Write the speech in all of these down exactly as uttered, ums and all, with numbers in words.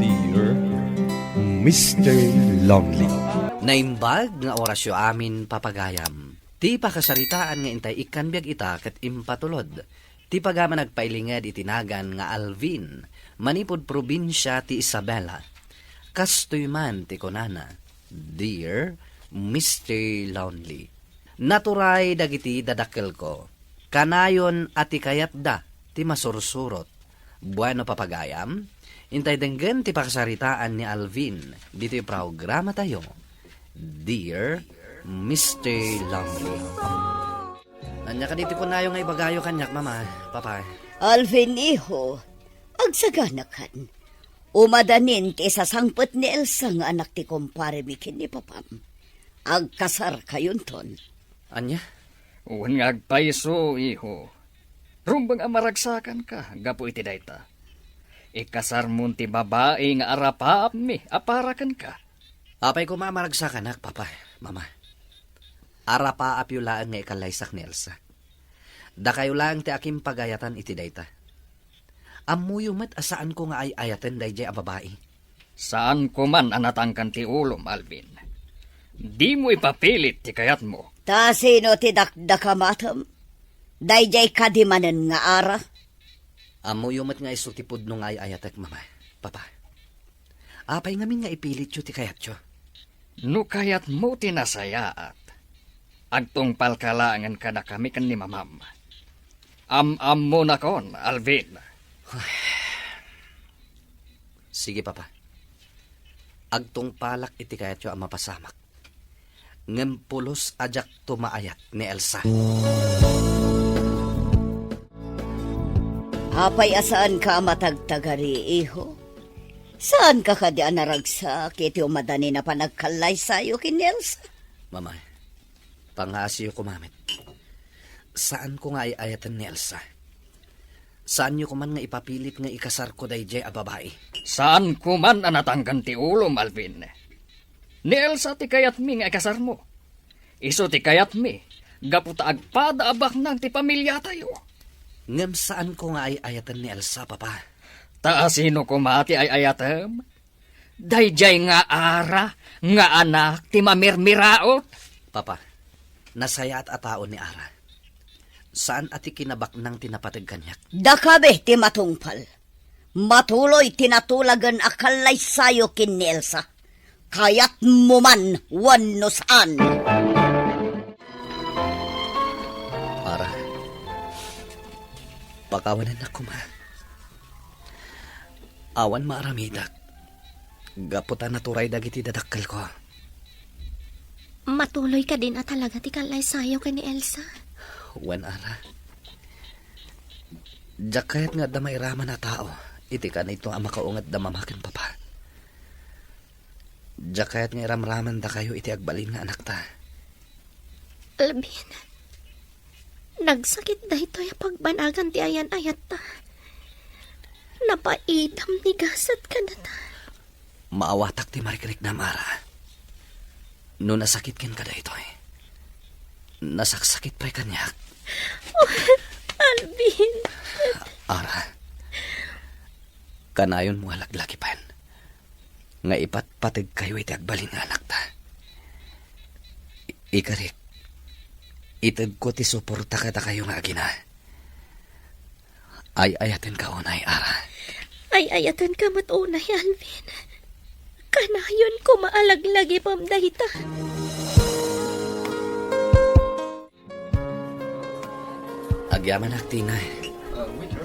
Dear Mister Lonely. Naimbag nga orasyo amin, papagayam. Ti pakasaritaan nga intay ikkan biag ita ket impatulod ti pagaman agpailinged iti nagan nga Alvin, manipud probinsia ti Isabela. Kastoy man ti kunana, "Dear Mister Lonely, naturay dagiti dadakkelko. Kanayon a ti kayatda ti masursurot." Bueno, papagayam, intay denggen ti pakasaritaan ni Alvin ditoy programatayo, Dear Mister Lonely. Ania kadi ti kunayo nga ibagayo kaniak, Mama, Papa? Alvin, iho, agsaganakan. Umadanin ti isasangpet ni Elsa nga anak ti kumparemi ken ni Papam. Agkasarkayonton. Ania? Wen nga agpayso, iho. Rumbeng a maragsakanka gapu iti dayta. Ikasarmon ti babai nga arapaapmi a para kenka. Apay koma a maragsakanak, Papa, Mama? Arapaapyo laeng nga ikallaysak ni Elsa. Dakayo laeng ti akimpagayatan iti dayta. Ammoyo met a saanko nga ay-ayaten daydiay a babai. Saanko man a natangken ti ulom, Alvin. Dimo ipapilit ti kayatmo. Ta sino ti dakdakamatem? Daydiay kadi manen nga ara? Ammoyo met nga isu ti pudno nga ay-ayatek, Mama, Papa. Apay ngamin nga ipilityo ti kayatyo? No kayatmo ti nasayaat, agtungpalka laengen kadakami ken ni Mamam. Am-ammonakon, Alvin. Sige, Papa. Agtungpalak iti kayatyo a mapasamak. Ngem pulos a diakto maayat ni Elsa. Apay a saanka a matagtagari, iho? Saanka kadi a naragsak iti umadanin a panagkallaysayo ken ni Elsa? Mama, pangaasiyo koma met. Saanko nga ay-ayaten ni Elsa. Saanyo koman nga ipapilit nga ikasarko daydiay a babai. Saanko man a natangken ti ulom, Alvin. Ni Elsa ti kayatmi nga ikasarmo. Isu ti kayatmi, gapu ta agpada a baknang ti pamiliatayo. Ngem saanko nga ay-ayaten ni Elsa, Papa. Ta asino koma ti ay-ayatem? Daydiay nga Ara nga anak ti mamirmiraot. Papa, nasayaat a tao ni Ara. Saan a ti kinabaknang ti napateg kaniak. Dakami ti matungpal. Matuloy ti natulagen a kallaysayo ken ni Elsa. Kayatmo man wenno saan. Ara, pakawanennak koma. Awan maaramidak gapu ta naturay dagiti dadakkelko. Matuloy kadin a talaga ti kallaysayo ken ni Elsa? Wen, Ara. Diak kayat nga adda mairaman a tao iti kanito a makaunget da Mama ken Papa. Diak kayat nga iramramandakayo iti agbalin nga anakta. Alvin, nagsakit daytoy a pagbanagan ti ayan-ayatta. Napaidam ni gasat kadata. Maawatak ti marikriknam, Ara. No nasakit kenka daytoy, nasaksakit pay kaniak. Alvin. Ara, kanayonmo a laglagipen nga ipatpategkayo iti agbalin nga anakta. I-, ikarik, itedko ti suporta kadakayo nga agina. Ay-ayatenka unay, Ara. Ay-ayatenka met unay, Alvin. Kanayon koma a laglagipem dayta. Agyamanak, Tina.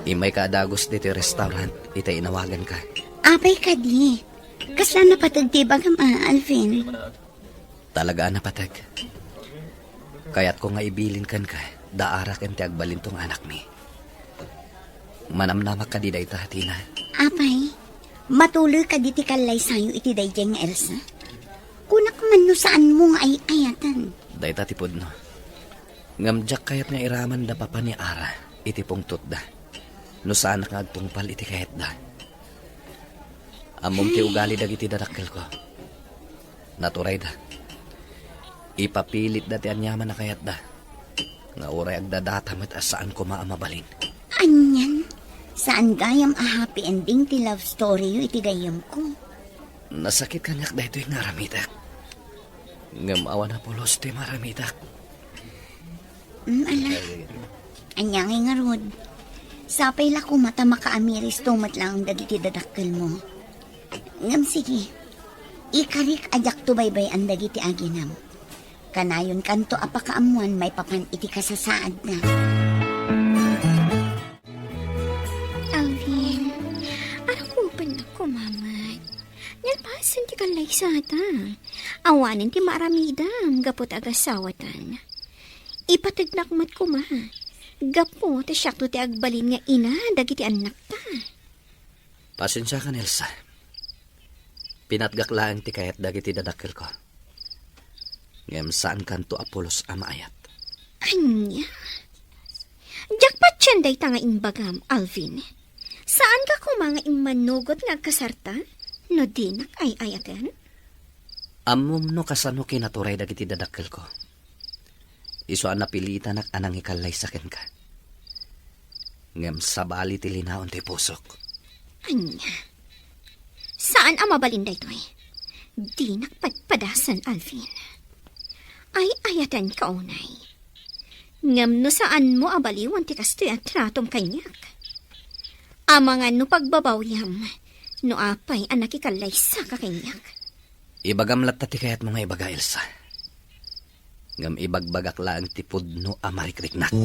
Immayka a dagus ditoy restaurant, itay inawaganka. Apay kadi? Kasla napateg ti ibagam a, Alvin? Talaga a napateg. Kayatko nga ibilin kenka, da Ara ken ti agbalinto nga anakmi. Manamnamak kadi dayta, Tina? Apay, matuloy kadi ti kallaysayo iti daydiay nga Elsa? Kunak man no saanmo nga ay-ayaten. Dayta ti pudno. Ngem diak kayat nga iraman da papa ni Ara iti pungtotda no saanak nga agtungpal iti kayatda. Ammom ti ugali dagiti dadakkelko. Naturayda. Ipapilitda ti aniaman a kayatda. Nga uray agdadata met a saan koma a mabalin. Anian? Saan gayam a happy ending ti love story yo iti gayyemko. Nasakit kaniak daytoy nga aramidek. Ngem awan a pulos ti maramidek. Mm, ala. Ania ngay ngarud? Sapay la koma ta makaamiristo met laeng dagiti dadakkelmo. Ngem sige, ikarik a diakto baybay-an dagiti aginam. Kanayonkanto a pakaammoan maipapan iti kasasaadna. Alvin, arakupennak koma met. Nalpasen ti kallaysata. Awanen ti maaramidam gapu ta agasawatan. Ipategnak met koma. Gapu ta siakto ti agbalin nga ina dagiti annakta. Pasensiakan, Elsa. Pinatgak laeng ti kayat dagiti dadakkelko. Ngem saankanto a pulos a maayat. Ania? Diak patien dayta nga imbagam, Alvin. Saanka koma nga immanugot nga agkasarta no dinak ay-ayaten? Ammom no kasano kinaturay dagiti dadakkelko. Isu a napilitanak a nangikallaysa kenka. Ngem sabali ti linaon ti pusok. Ania? Saan a mabalin daytoy. Dinak padpadasen, Alvin. Ay-ayatenka unay. Ngem no saanmo a baliwen ti kastoy a tratom kaniak, amangan no pagbabawyam no apay a nakikallaysaka kaniak. Ibagam latta ti kayatmo nga ibaga, Elsa. Ngem ibagbagak laeng ti pudno a marikriknak.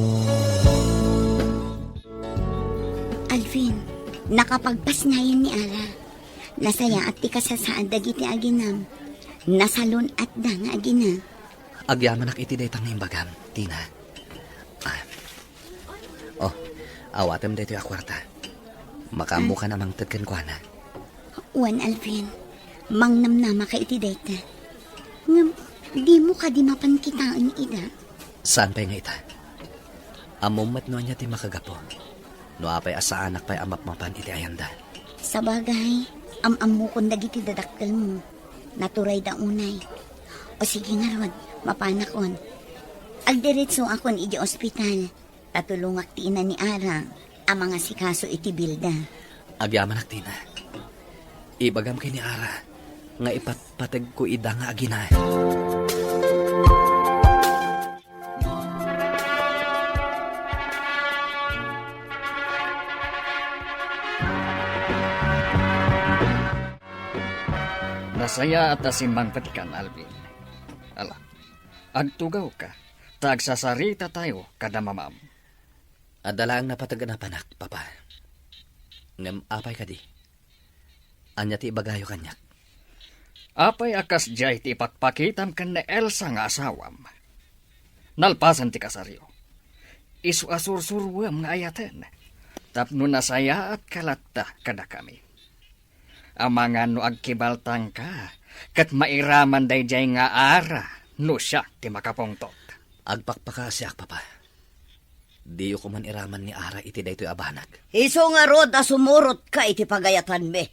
Alvin, nakapagpasnayan ni Ara. Nasayaat ti kasasaad dagiti aginam. Nasalun-atda nga agina. Agyamanak iti dayta nga imbagam, Tina. Ah. Oh, awatem daytoy a kuarta. Makaammokan a mangted kenkuana. Wen, Alvin, mangnamnamaka iti dayta. Ngem, dimo kadi mapan kitaen ida? Saan pay nga ita? Ammom met no ania ti makagapu. No apay a saanak pay a mapmapan iti ayanda. Sabagay, am-ammokon dagiti dadakkelmo. Naturayda unay. O sige ngarud, mapanakon. Agdiretsoakon idiay ospital. Ta tulongak ti ina ni Ara a mangasikaso iti bilda. Agyamanak, Tina. Ibagam ken ni Ara nga ipatpategko ida nga agina. Nasayaat a simmangpetkan, Alvin. Ala, agtugawka, ta agsasarita tayo kada mamam. Adda laeng napateg a napanak, Papa. Ngem apay kadi? Ania ti ibagayo kaniak? Apay a kasdiay ti ipakpakitam ken ni Elsa nga asawam? Nalpasen ti kasaryo, isu a sursuruem nga ayaten, tapno nasayaatka latta kadakami. Amangan no agkibaltangka ket mairaman daydiay nga Ara no siak ti makapungtot. Agpakpakaasiak, Papa. Diyo koman iraman ni Ara iti daytoy a banag. Isu ngarud a sumurotka iti pagayatanmi.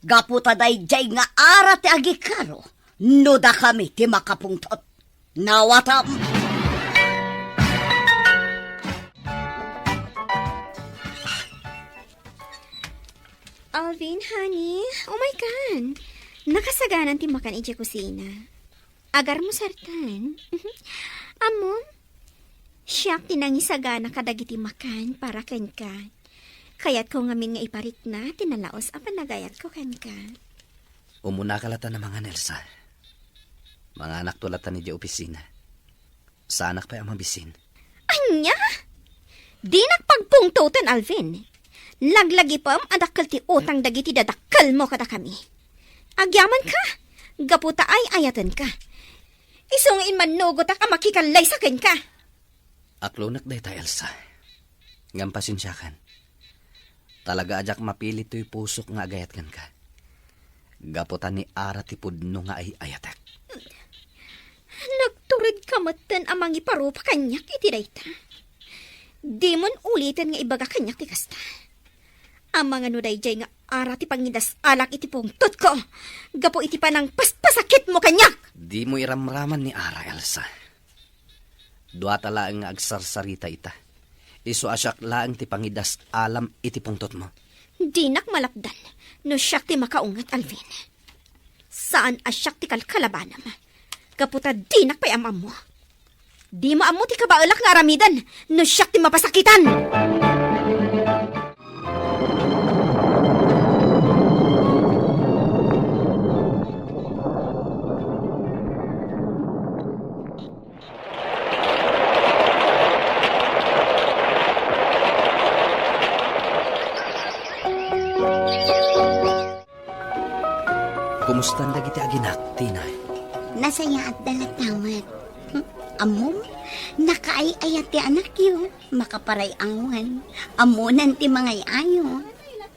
Gapu ta daydiay nga Ara ti agikaro no dakami ti makapungtot. Nawatam! Alvin, honey, umaykan. Nakasaganan ti makan idiay kusina. Agarmo sartan. Ammom, siak ti nangisagana kadagiti makan para kenka. Kayatko ngamin nga iparikna ti nalaos a panagayatko kenka. Umunaka latta a mangan, Elsa. Manganakto latta idiay opisina. Saanak pay a mabisin. Ania? Dinak pagpungtoten, Alvin. Laglagipem a dakkel ti utang dagiti dadakkelmo kadakami. Agyamanka, gapu ta ay-ayatenka. Isu nga immanugotak a makikallaysa kenka. Aklonek dayta, Elsa. Ngem pasensiakan. Talaga a diak mapilit toy pusok nga agayat kenka. Gapu ta ni Ara ti pudno nga ay-ayatek. Nagturedka metten a mangiparupa kaniak iti dayta. Dimon uliten nga ibaga kaniak ti kasta. Amangan no daydiay nga Ara ti pangidas-alak iti pungtotko, gapu iti panangpaspasakitmo kaniak. Dimo iramraman ni Ara, Elsa. Duata laeng nga agsarsarita ita. Isu a siak laeng ti pangidas-alam iti pungtotmo. Dinak malapdan no siak ti makaunget, Alvin. Saan a siak ti kalkalabanam. Gapu ta dinak pay am-ammo. Dimo ammo ti kabaelak nga aramiden no siak ti mapasakitan. Kumustan dagiti aginak, Tina? Nasayaat da latta met. Hmm, ammom, nakaay-ayat ti anakyo, makaparay-awan. Ammonan ti mangay-ayo.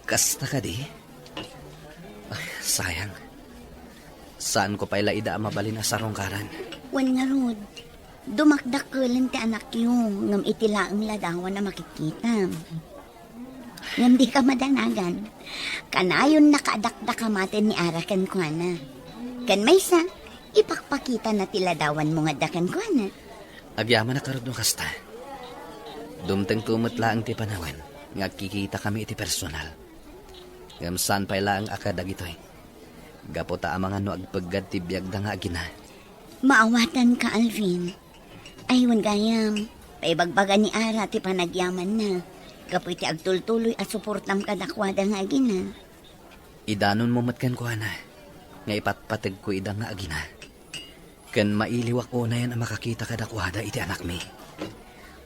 Kasta kadi? Ay, sayang. Saanko pay la ida a mabalin a sarungkaran. Wen ngarud, dumakdakkelen ti anakyo, ngem iti laeng ladawan a makitkitam. Ngem dika madanagan. Kanayonnaka a dakdakamaten ni Ara kenkuana. Ken maysa, ipakpakitana ti ladawanmo nga adda kenkuana. Agyamanak ngarud no kasta. Dumtengto met laeng ti panawen nga agkikitakami iti personal. Ngem saan pay laeng a kadagitoy. Gapu ta amangan no agpeggad ti biagda nga agina. Maawatanka, Alvin. Ay, wen gayam, paibagbaga ni Ara ti panagyamanna gapu iti agtultuloy a suportam kadakuada nga agina. Idanonmo met kenkuana nga ipatpategko ida nga agina. Ken mailiwak unayen a makakita kadakuada iti anakmi.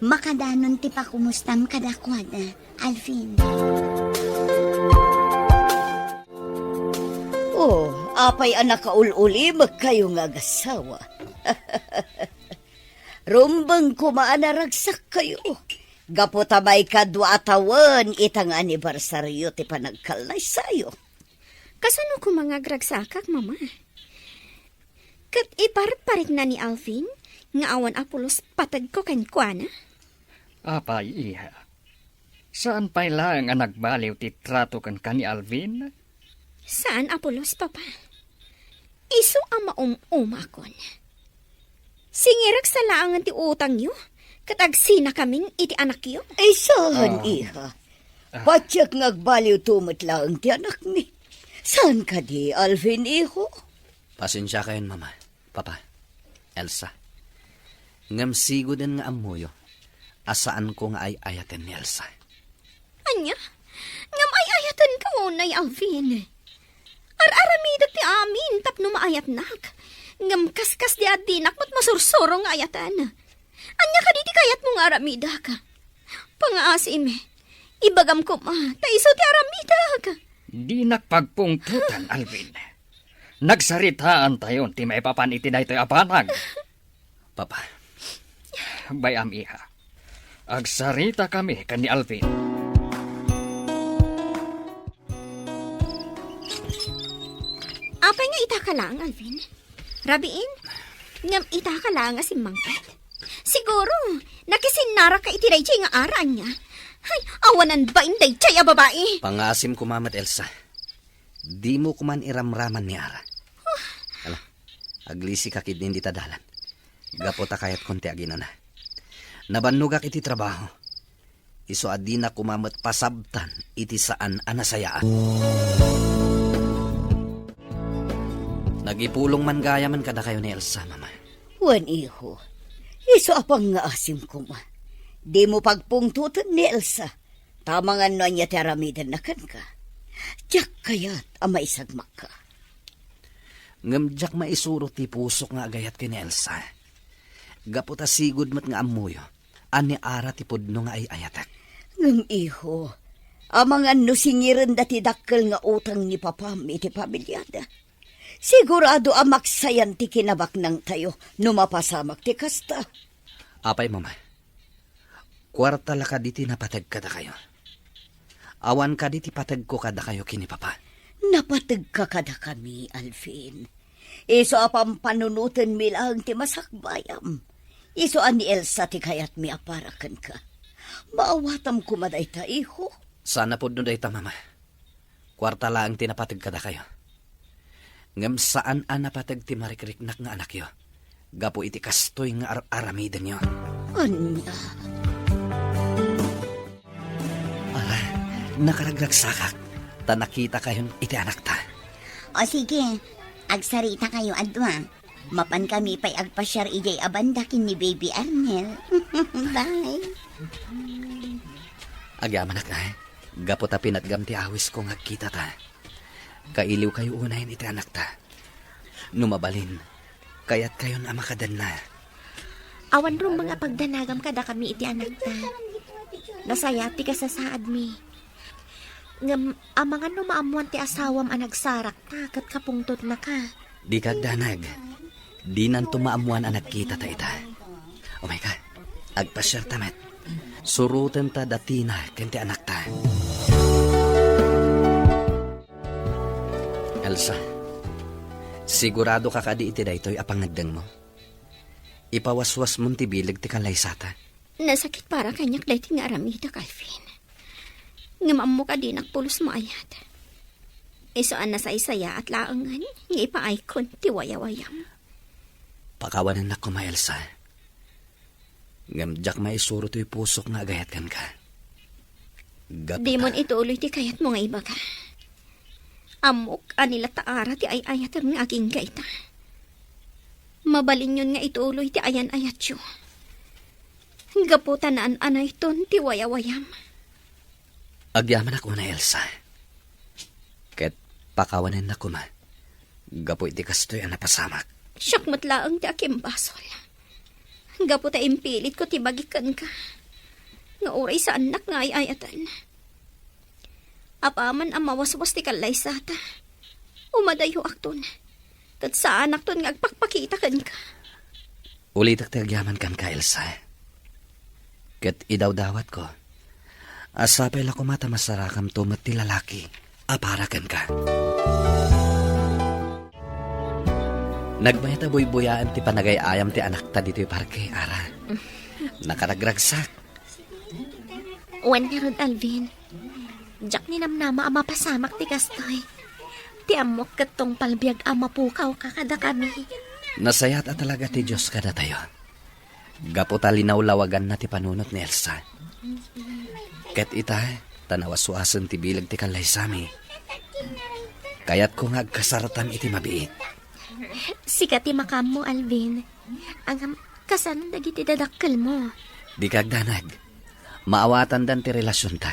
Makadanon ti pakumustam kadakuada, Alvin. Oh, apay a nakaul-ulimekkayo nga agassawa? Rumbeng koma a naragsakkayo gapu ta maikadua a tawen ita nga anibersario ti panagkallaysayo. Kasano koma nga agragsakak, Mama? Ket iparparikna ni Alvin nga awan a pulos pategko kenkuana? Apay, iha? Saan pay laeng a nagbaliw ti trato kenka ni Alvin? Saan a pulos, Papa. Isu a maum-umakon. Singirek sa laengen ti utangyo, ket agsinakamin iti anakyo. Ay, saan, Ah. iha? Ah. Patiek nga agbaliwto met laeng ti anakmi. Saan kadi, Alvin, iho? Pasensiakayon, Mama, Papa, Elsa. Ngem siguden nga ammoyo a saanko nga ay-ayaten ni Elsa. Ania? Ngem ay-ayatenka unay, Alvin? Ar-aramidek ti amin tapno maayatnak. Ngem kaskas di a dinak met masursuro nga ayaten. Ania kadi ti kayatmo nga aramidek? Pangaasim, ibagam koma, ta isu ti aramidek. Dinak pagpungtotan, Alvin. Nagsaritaantayon ti maipapan iti daytoy a banag. Papa. Bay-am, iha. Agsaritakami ken ni Alvin. Apay nga itaka laeng, Alvin? Rabiin, ngem itaka laeng a simmangpet? Siguro, nakisinnaraka iti daydiay nga Ara, ania? Ay, awanan bain daydiay a babai! Pangaasim koma met, Elsa. Dimo koman iramraman ni Ara. Ala, aglisika ketdin dita dalan. Gapu ta kayatkon ti aginana. Nabannogak iti trabaho. Isu a dinak koma met pasabtan iti saan a nasayaat. Nagipulong man gayamen kadakayo ni Elsa, Mama. Wen, iho, isu a pangngaasim koma. Dimo pagpungtoten ni Elsa. Ta amangan no ania ti aramidenna kenka. Diak kayat a maisagmakka. Ngem diak maisuro ti pusok nga agayat ken ni Elsa. Gapu ta sigud met nga ammoyo a ni Ara ti pudno nga ay-ayatek. Ngem, iho, amangan no singirenda ti dakkel nga utang ni papam iti pamiliada. Sigurado a maksayan ti kinabaknangtayo no mapasamak ti kasta. Apay, Mama, kuarta la kadi ti napateg kadakayo? Awan kadi ti pategko kadakayo ken ni Papa? Napategka kadakami, Alvin. Isu a pampanunotenmi laeng ti masakbayam. Isu a ni Elsa ti kayatmi a para kenka. Maawatam koma dayta, iho. Saan a pudno dayta, Mama. Kuarta laeng ti napateg kadakayo. Ngem saan a napateg ti marikriknak nga anakyo gapu iti kastoy nga ar-aramidenyo. Ania? Nakaragragsakak, ta nakitakayon iti anakta. O sige, agsarita kayo a dua. Mapan kami pay agpasiar idiay a banda ken ni Baby Arnel. Bye. Agyamanak, ay. Gapu ta pinatgam ti awisko nga agkitata. Kailiw kayo unayen iti anakta. No mabalin, kayatkayon a makadanna. Awan rumbeng a pagdanagam kadakami iti anakta. Nasayaat ti kasasaadmi. Ngem amangan no maammoan ti asawam a nagsarakta ket kapungtotnaka. Dika agdanag. Dinanto maammoan a nagkitata ita. Umayka, agpasiarta met. Surotenta da Tina ken ti anakta. Elsa, siguradoka kadi iti daytoy a pangngeddengmo? Ipawaswasmon ti bileg ti kallaysata. Nasakit para kaniak daytoy nga aramidek, Alvin. Ngem ammok a dinak pulos maayat. Isu a nasaysayaat laengen nga ipaaykon ti wayawayam. Pakawanennak koma, Elsa. Ngem diak maisuro toy pusok nga agayat kenka. Gapu ta Dimon ituloy ti kayatmo nga ibaga. Ammok a ni la ta Ara ti ay-ayatem nga agingga ita. Mabalinyon nga ituloy ti ayan-ayatyo. Gapu ta naan-anayton ti wayawayam. Agyamanak una, Elsa. Ket pakawanennak koma gapu iti kastoy a napasamak. Siak met laeng ti akimbasol. Gapu ta impilitko ti bagik kenka, nga uray saannak nga ay-ayaten. Apaman a mawaswas ti kallaysata, umadayoakton, ket saanakton nga agpakpakita kenka. Ulitek ti agyaman kenka, Elsa. Ket idawdawatko a sapay la koma ta masarakamto met ti lalaki a para kenka. Nagmayat a buybuyaen ti panagay-ayam ti anakta ditoy parke, Ara. Nakaragragsak. Wen ngarud, Alvin. Diak ninamnama a mapasamak ti kastoy. Ti ammok ket tungpal biag a mapukawka kadakami. Nasayaat a talaga ti Dios kadatayo. Gapu ta linawlawaganna ti panunot ni Elsa. Ket ita, ta nawaswasen ti bileg ti kallaysami. Kayatko nga agkasartam iti mabiit. Sika ti makaammo, Alvin. Ngem, kasano dagiti dadakkelmo? Dika agdanag. Maawatandan ti relasionta.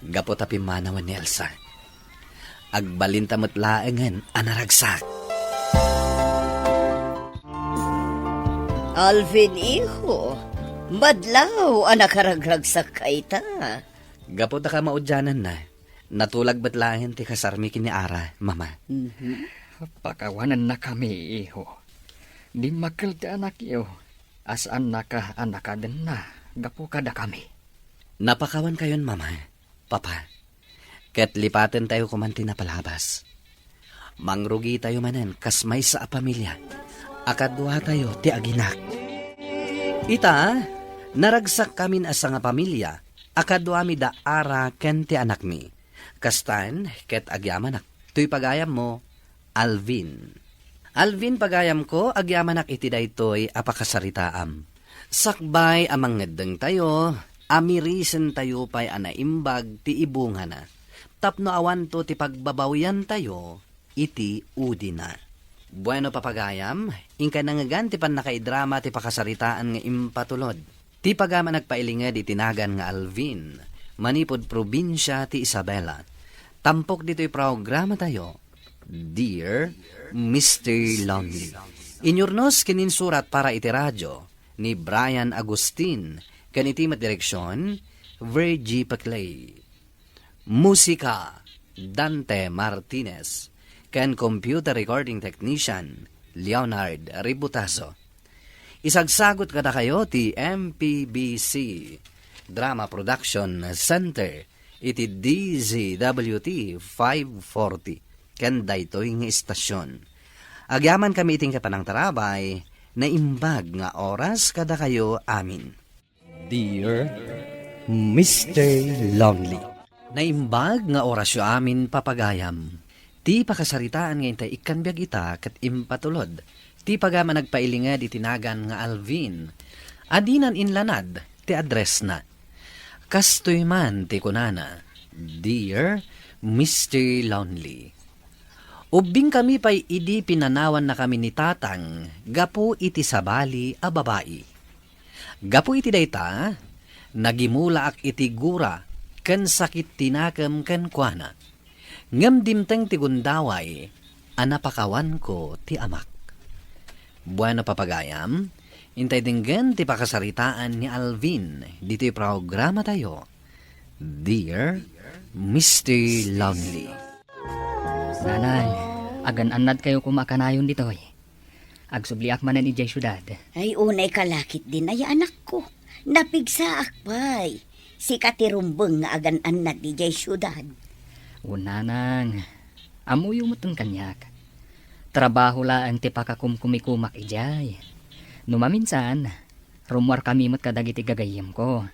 Gapu ta pimmanawen ni Elsa. Agbalinta met laengen a naragsak. Alvin, iho, madlaw a nakaragragsakka ita. Gapu ta kamaudiananna, natulag met laengen ti kasarmi ken ni Ara, Mama. Mhm. Pakawanennakami, iho. Dimmakkel ti anakyo a saannaka a nakadenna gapu kadakami. Napakawankayon, Mama, Papa, ket lipatentayo koman ti napalabas. Mangrugitayo manen kas maysa a pamilia a kaduatayo ti aginak. Ita, naragsakkamin a sangapamilia a kaduami da Ara ken ti anakmi. Kastan ket agyamanak toy pagayammo, Alvin. Alvin, pagayamko, agyamanak iti daytoy a pakasaritaam. Sakbay a mangngeddengtayo, amirisentayo pay a naimbag ti ibungana, tapno awanto ti pagbabawiantayo iti udina. Bueno, papagayam, inkay nangngegan ti pannakaidrama ti pakasaritaan nga impatulod. Ti pagayam a nagpailinged iti nagan nga Alvin, manipud probinsia ti Isabela. Tampok ditoy programatayo, Dear Mister Lonely. Inyurnos ken insurat para iti radio ni Brian Agustin, ken iti met direksion, Virgie Paclay. Musika, Dante Martinez, ken computer recording technician, Leonard Ributazo. Isagsagut kadakayo ti M P B C Drama Production Center iti D Z W T five forty ken daytoy nga istasion. Agyamankami iti panangtarabay, naimbag nga oras kadakayo amin. Dear Mister Lonely. Naimbag nga orasyo amin, papagayam. Ti pakasaritaan nga intay ikkan biag ita ket impatulod ti pagayam a nagpailinged iti nagan nga Alvin a dinan inlanad ti addressna. Kastoy man ti kunana, Dear Mister Lonely, ubbingkami pay idi pinanawannakami ni Tatang gapu iti sabali a babai. Gapu iti dayta, nagimulaak iti gura ken sakit ti nakem kenkuana. Ngem dimteng ti gundaway a napakawanko ti amak. Bueno, papagayam, intay denggen ti pakasaritaan ni Alvin ditoy programatayo, Dear Mister Lonely. Nanang, agan-annadkayo koma a kanayon ditoy. Agsubliak manen idiay siudad. Ay, unay ka la ketdin aya, anakko. Napigsaak pay. Sika ti rumbeng nga agan-annad idiay siudad. Wen, nanang, ammoyo metten kaniak. Trabaho laeng ti pakakumkumikomak idiay. No maminsan, rummuarkami met kadagiti gagayyemko.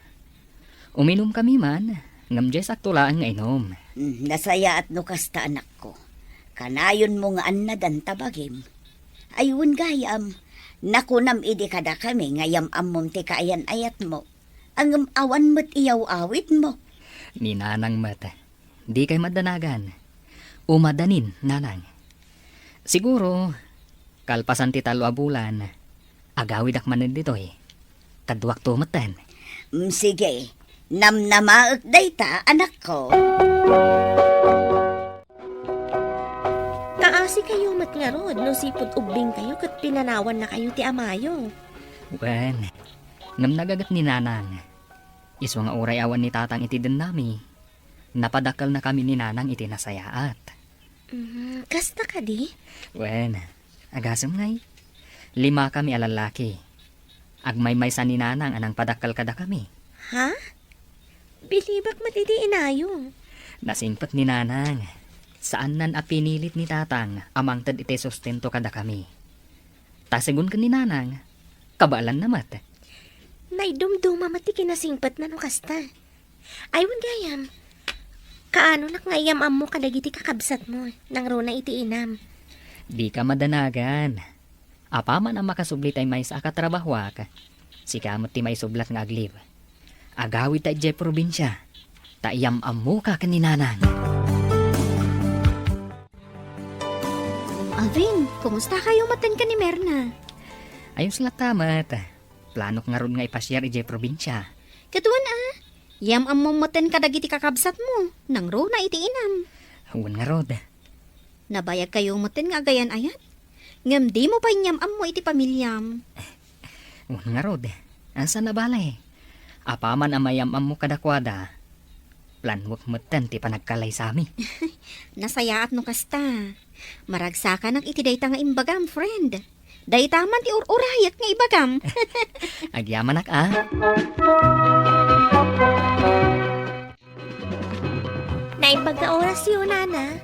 Uminumkami man, ngem diay sakto laeng nga inum. Mm, nasayaat no kasta, anakko. Kanayonmo nga annadan ta bagim. Ay, wen gayam, nakunam idi kadakami nga yam-ammom ti kaayan-ayatmo. Ngem awan met iyaw-awidmo. Ni nanang met, dikay madanagan. Umadanin, nanang. Siguro, kalpasan ti tallo a bulan, agawidak manen ditoy. Kaduakto metten. Mm, sige, namnamaek dayta, anakko. Kaasikayo met ngarud no sipud ubbingkayo ket pinanawannakayo ti amayo. Wen, ngem nagaget ni nanang. Isu nga uray awan ni tatang iti dennami, napadakkelnakami ni nanang iti nasayaat. Mm, kasta kadi? Wen, agasem ngay. Limakami a lallaki. Agmaymaysa ni nanang a nangpadakkel kadakami. Ha? Bilibak met iti inayo. Nasingpet ni nanang. Saannan a pinilit ni tatang a mangted iti sustento kadakami. Ta segun ken ni nanang, kabaelanna met. Naidumduma met ti kinasingpetna no kasta. Ay, wen gayam. Kaanonak nga iyam-ammo kadagiti kakabsatmo, nangruna iti inam? Dika madanagan. Apaman a makasubli tay maysa a katrabahoak, sika met ti maisublat nga aglib. Agawidta idiay probinsia, ta iyam-ammoka ken ni nanang. Alvin, kumusta kayo maten ken ni Mirna? Ayos latta met. Planok ngarud nga ipasiar idiay probinsia. Ket wen a, iyam-ammom maten kadagiti kakabsatmo, nangruna iti inam. Wen ngarud. Nabayag kayo maten nga agayan-ayat? Ngem dimo pay inyam-ammo iti pamiliam. Wen ngarud, asa nabale? Apaman a mayam-ammo kadakuada, planuek metten ti panagkalaysami. Nasayaat no kasta. Maragsakanak iti dayta nga imbagam, friend. Dayta man ti ur-urayek nga ibagam. Agyamanak a. Naimbag nga orasyo, nana.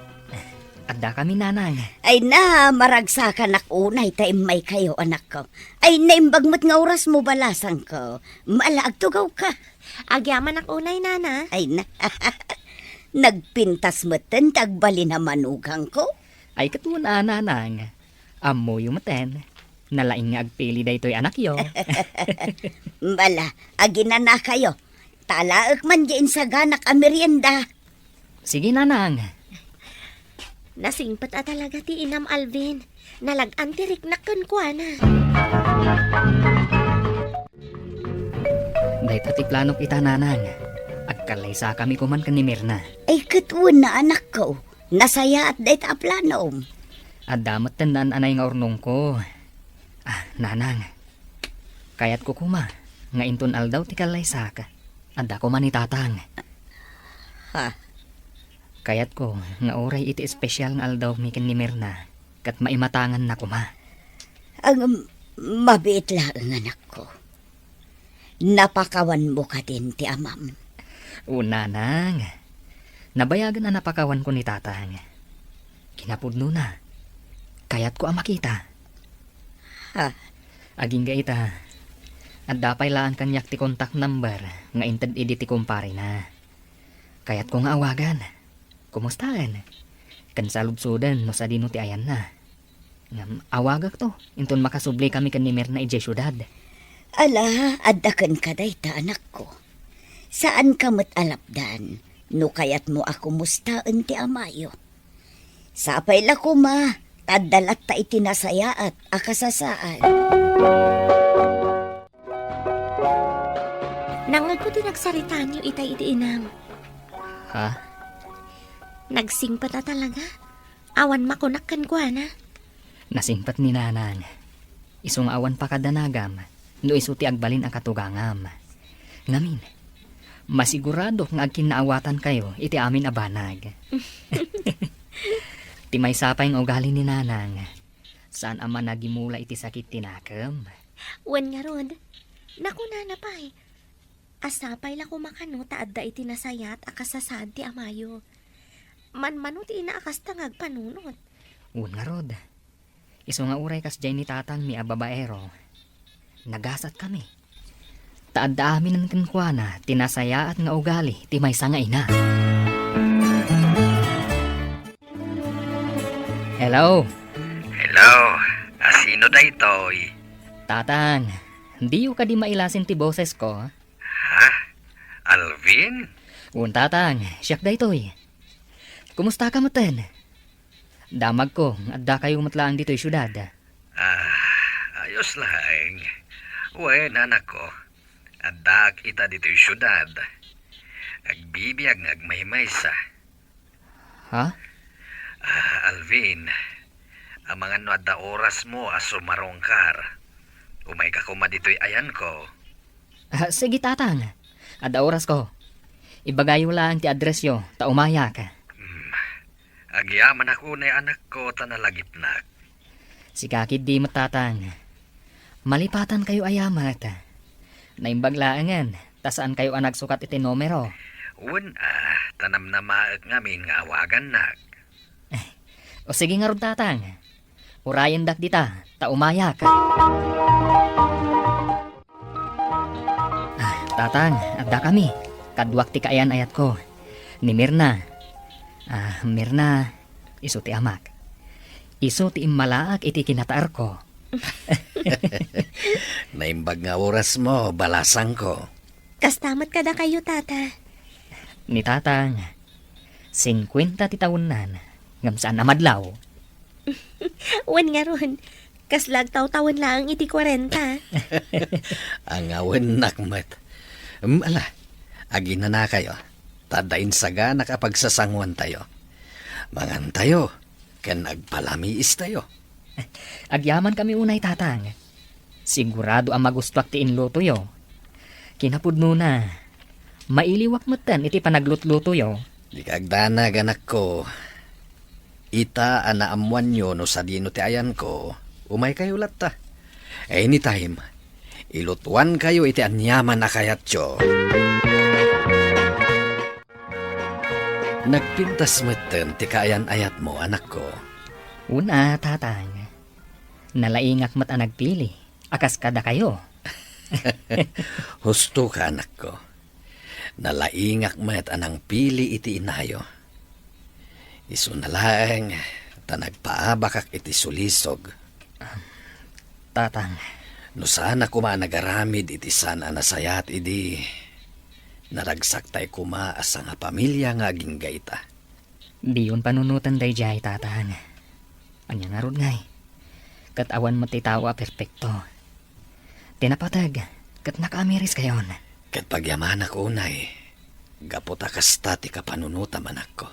Adda kami, nanang. Ay na, maragsakanak unay ta immaykayo, anakko. Ay, naimbag met nga orasmo, balasangko. Ala, agtugawka. Agyamanak unay, nana. Ay na. Nagpintas metten ti agbalin a manugangko. Ay, ket wen a, nanang. Ammoyo metten. Nalaing nga agpili daytoy anakyo. Ala, aginanakayo. Ta alaek man diay insaganak a merienda. Sige, nanang. Nasingpet a talaga ti inam, Alvin. Nalag-an ti riknak kenkuana. Dayta ti planok ita, nanang. Agkalaysakami koman ken ni Mirna. Ay, ket wen a, anakko. Nasayaat dayta a planom. Adda metten naan-anay nga urnongko. Ah, nanang. Kayatko koma nga inton aldaw ti kallaysak, adda koma ni tatang. Ha? Kayatko nga uray iti espesyal nga aldawmi ken ni Mirna, ket maimatanganna koma. Ang mabiit laeng, anakko. Napakawanmo kadin ti amam? O, nanang. Nabayagen a napakawanko ni tatang. Kinapudnona, kayatko a makita. Ha? Agingga ita, adda pay laeng kaniak ti contact number nga inted idi ti kumparena. Kayatko nga awagan. Kumustaen? Ken saludsoden no sadino ti ayanna. Ngem awagakto, inton makasublikami ken ni Mirna idiay siudad. Ala, adda kenka dayta, anakko. Saanka met a lapdan. no kayatmo a kumustaen ti amayo. Sapay la koma, ta adda latta iti nasayaat a kasasaan. Nangngegko ti nagsaritaanyo itay iti inam. Ha? Nagsingpet a talaga. Awan makunak kenkuana. Nasingpet ni Nanang. Isu nga awan pakadanagam no isu ti agbalin a katugangam. Ngamin, masiguradok nga agkinnaawatankayo iti amin a banag. Ti maysa pay nga ugali ni Nanang, saan a managimula iti sakit ti nakem. Wen ngarud, nakunana pay, a sapay la koma kano ta adda iti nasayaat a kasasaan ti amayo. Manmano ti ina a kasta nga agpanunot. Wen ngarud, isu nga uray kasdiay ni tatangmi a babaero, nagasatkami. Ta adda aminen kenkuana ti nasayaat nga ugali ti maysa nga ina. Hello? Hello, a sino daytoy? Tatang, diyo kadi mailasin ti bosesko? Ha? Alvin? Wen, Tatang, siak daytoy. Kumusta ka metten? Damagko, adda kayo met laeng ditoy siudad. Ah, ayos laeng. Wen, anakko, addaak ita ditoy siudad. Agbibiag nga agmaymaysa. Ha? Ah, Alvin, amangan no adda orasmo a sumarungkar. Umayka koma ditoy ayanko. Ah, sige, Tatang. Adda orasko. Ibagayo laeng ti addressyo, ta umayak. Hmm. Agyamanak unay, anakko, ta nalagipnak. Sika ketdi met, Tatang. Malipatankayo aya met. Naimbag laengen, ta saankayo a nagsukat iti numero. Wen a, ta namnamaek ngamin nga awagannak. O sige ngarud, Tatang. Urayendak dita, ta umayak. Ah, Tatang, addakami. Kaduak ti kaayan-ayatko. Ni Mirna. Ah, Mirna, isu ti amak. Isu ti immalaak iti kinataerko. Naimbag nga orasmo, balasangko. Kasta met kadakayo, Tata. Ni Tatang, singkuenta ti tawennan, ngem saan a madlaw. Wen ngarud, kasla agtawtawen laeng iti kuarenta. Angawennak met. Em, ala, aginanakayo, ta adda insaganak a pagsasanguantayo. Mangantayo, ken agpalamiistayo. Agyamankami unay, Tatang. Sigurado a magustuak ti inlutoyo. Kinapudnona, mailiwak metten iti panaglutlutoyo. Dika agdanag, anakko. Ita a naammoanyo no sadino ti ayanko, umaykayo latta. Anytime, ilutoankayo iti aniaman a kayatyo. Nagpintas metten ti kaayan-ayatmo, anakko. Una, Tatang. Nalaingak met a nagpili a kas kadakayo. Husto ka, anakko. Nalaingak met a nangpili iti inayo. Isuna laeng ta nagpaabakak iti sulisog. Tatang. No saanak koma a nagaramid iti saan a nasayaat idi, naragsaktay koma a sangapamilia nga agingga ita. Diyon panunoten daydiay, Tatang. Ania ngarud ngay? Ket awan met ti tao a perpekto. Ti napateg, ket nakaamiriskayon. Ket pagyamanak unay, gapu ta kasta ti kapanunotam, anakko.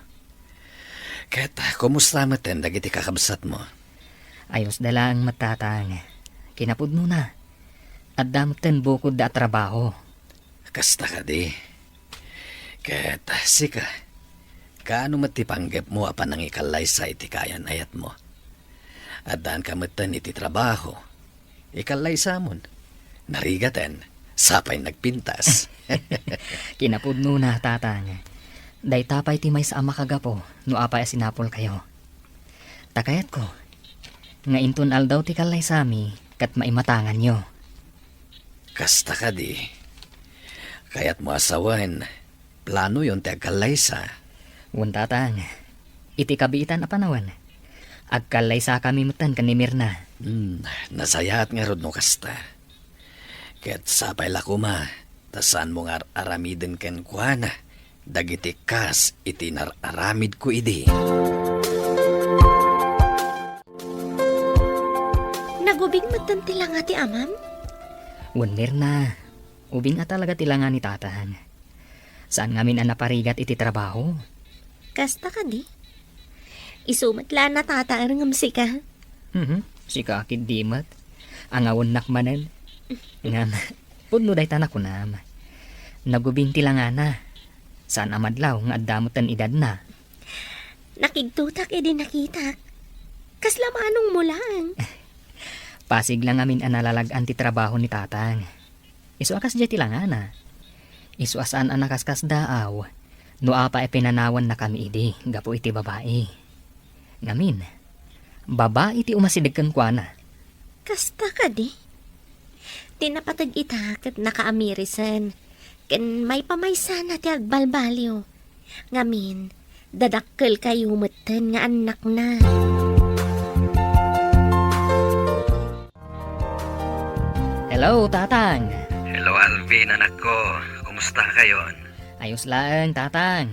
Ket kumusta metten dagiti kakabsatmo? Ayosda laeng met, Tatang. Kinapudnona, adda metten bukodda a trabaho. Kasta kadi. Ket sika, kaano met ti panggepmo a panangikallaysa iti kaayan-ayatmo? Addaanka metten iti trabaho. Ikallaysamon. Narigaten, sapay nagpintas. Kinapudnona, Tatang. Dayta pay ti maysa a makagapu no apay a sinapulkayo. Ta kayatko nga inton aldaw ti kallaysami ket maimatanganyo. Kasta kadi. Kayatmo a sawen, planoyon ti agkallaysa. Wen, Tatang, iti kabiitan a panawen, agkallaysakami metten ken ni Mirna. Hmm, nasayaat ngarud no kasta. Ket sapay la koma, ta saanmo nga ar-aramiden kenkuana dagiti kas iti nar-aramidko idi. Nagubing metten ti langa ti amam? Wen, Mirna, ubing a talaga ti langa ni Tatang. Saan ngamin a naparigat iti trabaho. Kasta kadi? Isu met la a natataer ngem sika. Mhm, sika ketdi met. Angawennak manen. Ngem, pudno dayta nakunam. Nagubing ti langana. Saan a madlaw nga adda metten edadna. Nakigtotak idi nakitak. Kasla manongmo laeng. Pasig la ngamin a nalalag-an ti trabaho ni Tatang. Isu a kasdiay ti langana. Isu a saan a nakaskasdaaw no apay a pinanawannakami idi gapu iti babai. Ngamin, babai ti umasideg kenkuana. Kasta kadi? Ti napateg ita ket nakaamirisen, ken maipamaysana ti agbalbaliw. Ngamin, dadakkelkayo metten nga annakna. Hello, Tatang. Hello, Alvin, anakko. Kumusta kayon? Ayos laeng, Tatang.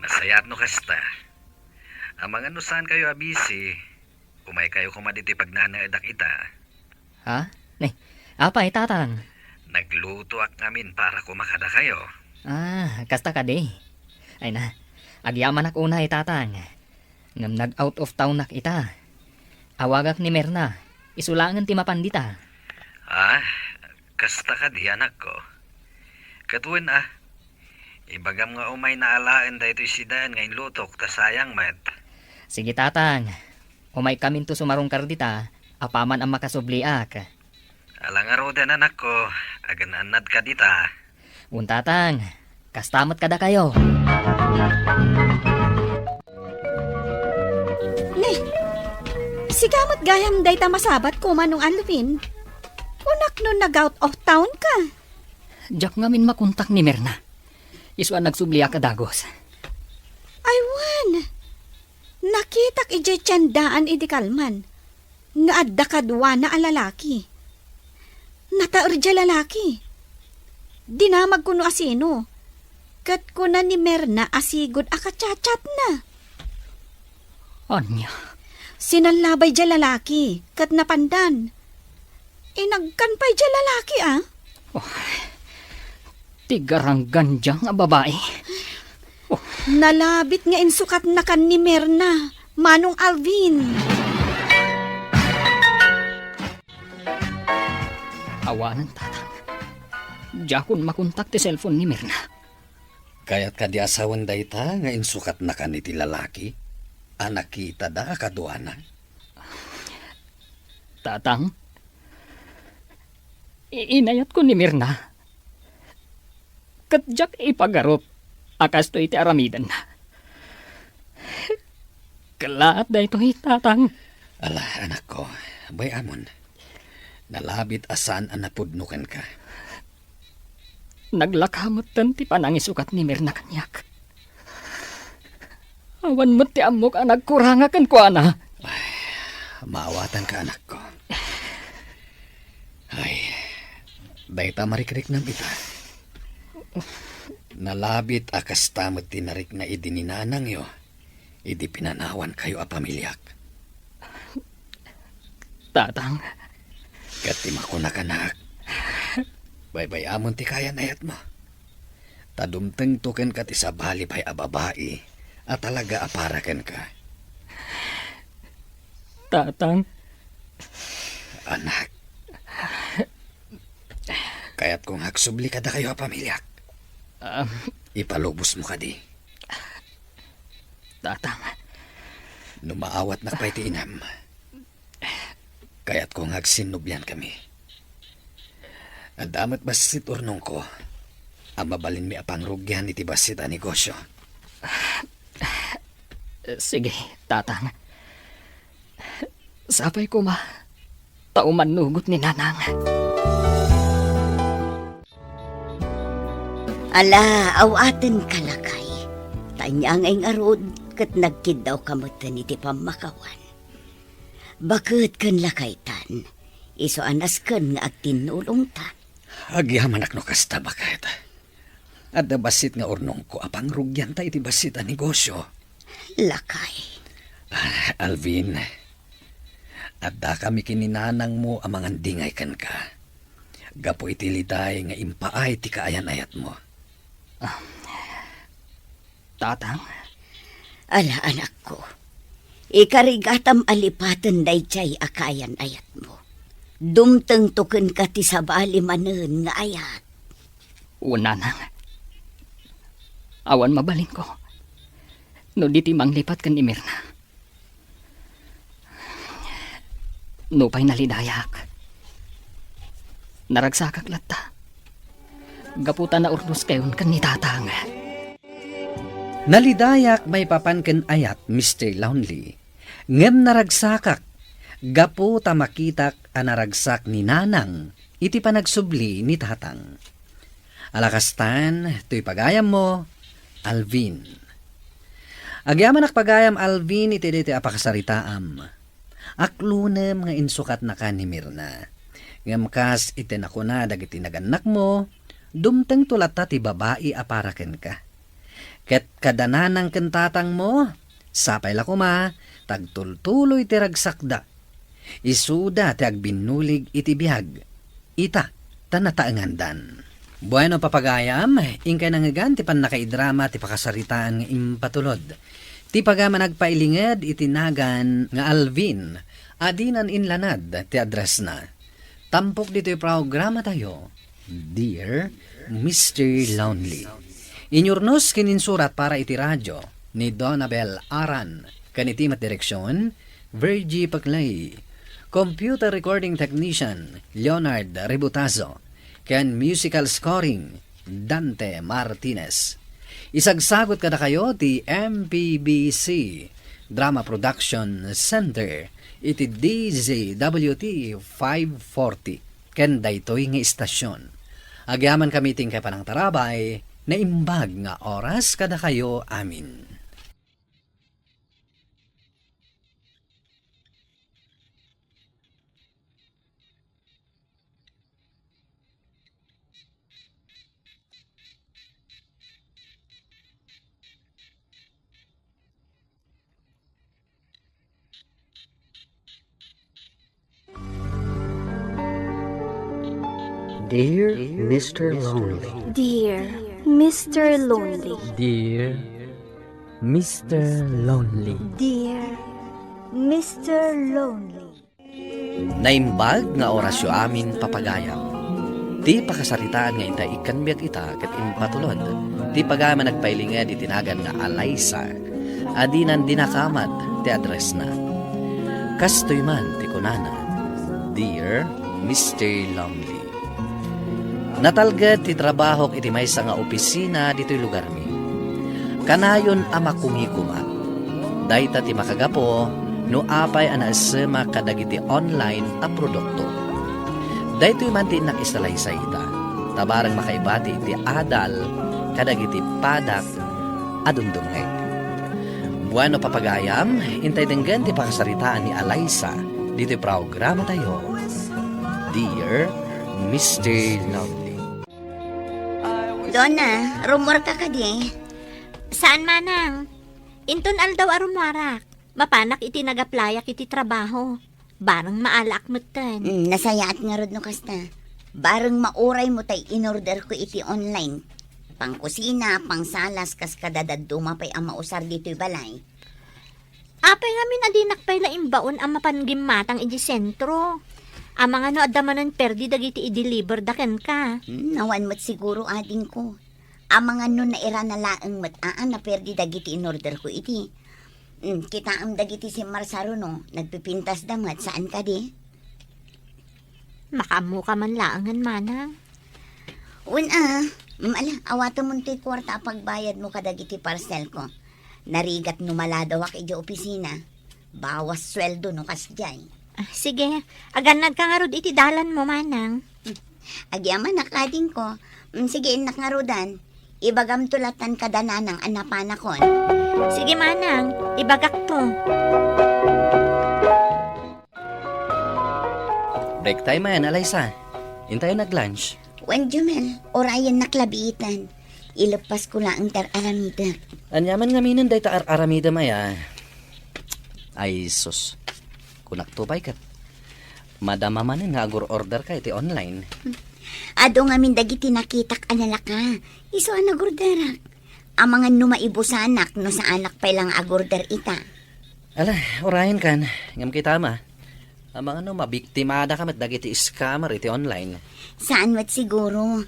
Nasayaat no kasta. Amangan no saankayo a busy, umaykayo koma ditoy pagnanaedak ita. Ha? Ne, apay, Tatang? Naglutoak ngamin para koma kadakayo. Ah, kasta kadi? Ay na, agyamanak unay, Tatang. Ngem nag-out of townak ita. Awagak ni Mirna. Isu laengen ti mapan dita. Ah, kasta kadi, anakko? Ket wen a, ibagam nga umayna alaen daytoy sidaen nga inlutok ta sayang met. Sige, Tatang. Umaykaminto sumarungkar dita, apaman a makasubliak. Ala ngaruden, anakko, agan-annadka dita. Wen, Tatang, kasta met kadakayo. Ne, sika met gayam dayta masabatko, Manong Alvin. Kunak no nag-out of town ka. Diak ngamin makontak ni Mirna. Isu a nagsubliak a dagus. Ay wen, nakitak idiay tiendaan idi kalman nga adda kaduana a lalaki. Nataer diay lalaki. Dinamagko no asino. Ket kuna ni Mirna a sigud a kachatchatna. Ania? Sinallabay diay lalaki, ket napandan. Inagkan pay diay lalaki, a? Oh, ti garanggan diay nga babai. Oh. Nalabit nga insukatnakan ni Mirna, Manong Alvin. Awanen, Tatang. Diakon makontak ti cellphone ni Mirna. Kayat kadi a sawen dayta nga insukatnakan iti lalaki a nakitada a kaduana? Tatang, i-, inayatko ni Mirna. Ket diak ipagarup a kastoy ti aramidenna. Kellaat daytoy, Tatang. Ala, anakko, bay-amon. Nalabit a saan a napudno kenka. Naglaka metten ti panangisukat ni Mirna kaniak. Awan met ti ammok a nagkuranga kenkuana. Ay, maawatanka, anakko. Ay, dayta marikriknam ita. Nalabit a kasta met ti narikna idi ni nanangyo, idi pinanawankayo a pamiliak. Tatang. Ket ti makunakanak, baybay-amon ti kayan-ayatmo. Ta dumtengto kenka ti sabali pay a babai a talaga a para kenka. Tatang. Anak. Kayatko nga agsubli kadakayo a pamiliak. Um. Ipalubosmo kadi. Tatang. No maawatnak pay ti inam, kayatko nga agsinnubliankami. Adda met bassit urnongko a mabalinmi a pangrugian iti bassit a negosio. Sige, Tatang. Sapay koma, ta umannugot ni Nanang. Ala, awatenka, lakay. Ta ania nga ingarud, ket nagkiddawka metten iti pammakawan. Baket ken lakaytan, isu a nasken nga agtinnulongtan. Agyamanak no kasta, baket. Adda bassit nga urnongko a pangrugianta iti bassit a negosyo. Lakay. Ah, Alvin, addakami ken ni nanangmo a mangandingay kenka. Gapu iti liday nga impaay ti kaayan-ayatmo. Ah, Tatang? Ala, anakko. Ikarigatam a lipaten daydiay a kaayan-ayatmo. Dumtengto kenka ti sabali manen nga ayat. O, Nanang. Awan mabalinko no di ti manglipat ken ni Mirna. Nupay nalidayak, naragsakak latta. Gapu ta naurnoskayon ken ni Tatang. Nalidayak maipapan ken ayat, Mister Lonely. Ngem naragsakak gapu ta makitak a naragsak ni Nanang iti panagsubli ni Tatang. Ala kastan, toy pagayammo, Alvin. Agyamanak pagayam, Alvin, iti daytoy a pakasaritaam. Aklonem nga insukatnaka ni Mirna. Ngem kas iti nakuna dagiti nagannakmo, dumtengto latta ti babai a para kenka. Ket kada nanang ken tatangmo, sapay la koma ta agtultuloy ti ragsakda. Isuda ti agbinnulig iti biag. Ita, ta nataengandan. Bueno, papagayam, inkay nangngegan ti pannakaidrama ti pakasaritaan nga impatulod. Ti pagayam a nagpailinged iti nagan nga Alvin, a dinan inlanad ti addressna. Tampok ditoy programatayo, Dear Mister Lonely. Inyurnos ken insurat para iti radio ni Donabel Aran, ken iti met direksion, Virgie Paclay. Computer recording technician, Leonard Ributazo. Ken musical scoring, Dante Martinez. Isagsagut kadakayo ti M P B C Drama Production Center iti D Z W T five forty ken daytoy nga istasion. Agyamankami ti inkay panangtarabay, naimbag nga oras kadakayo amin. Dear Mister Lonely. Dear Mister Lonely. Dear Mister Lonely. Dear Mister Lonely. Naimbag nga orasyo amin, papagayam. Ti pakasaritaan nga intay ikkan biag ita ket impatulod ti pagayam a nagpailinged iti nagan nga Alaysa, a dinan dinakamat ti addressna. Kastoy man ti kunana, Dear Mister Lonely. Natalged ti trabahok iti maysa nga opisina ditoy lugarmi. Kanayon a makumikumat. Dayta ti makagapu no apay a naessemak kadagiti online a produkto. Daytoy man ti innak isalaysay ita, ta bareng makaibati iti adal kadagiti padak a dumdumngeg. Bueno, papagayam, intay denggen ti pakasaritaan ni Alaysa ditoy programatayo, Dear Mister Lonely. Donna, rummuarka kadi? Saan, manang. Inton aldaw a rummuarak, mapanak iti nagaplayak iti trabaho. Bareng maalaak metten. Mm, nasayaat ngarud no kasta. Bareng mauraymo tay inorderko iti online. Pangkusina, pangsalas, kas kadadadduma pay a mausar ditoy balay. Apay ngamin a dinak pay la imbaon a mapan gimmatang iti sentro? Amangan no adda manen perdi dagiti i-deliver da kenka? Hmm, awan met siguro, adingko. Amangan no nairana laeng met a naperdi dagiti inorderko iti. Hmm, kitaem dagiti simmarsaruno, nagpipintasda met, saan kadi? Makaammoka man laengen, manang. Wen a, mm, ala, awatemon toy kuarta a pagbayadmo kadagiti parcelko. Narigat no maladawak idiay opisina. Bawas sueldo no kasdiay. Ah, sige, agannadka ngarud iti dalanmo, manang. Hmm. Agyamanak, adingko. Mm, sige, innak ngarudan. Ibagamto latan kada nanang a napanakon. Sige, manang, ibagakto. Break time man, Alaysa. Intayo nag-lunch. Wen, Jumel, urayennak la biitan. Ileppasko laeng ti ar-aramidek. Ania man ngamin dayta ar-aramidem aya? Ay, sus. Kunakto pay ket, madama manen nga agur-orderka iti online. Adu ngamin dagiti nakitak a nalaka. Isu a nagorderak. Amangan no maibusanak no saanak pay la nga agorder ita. Ala, urayenkan, ngem kitama. Amangan no mabiktimadaka met dagiti scammer iti online. Saan met siguro.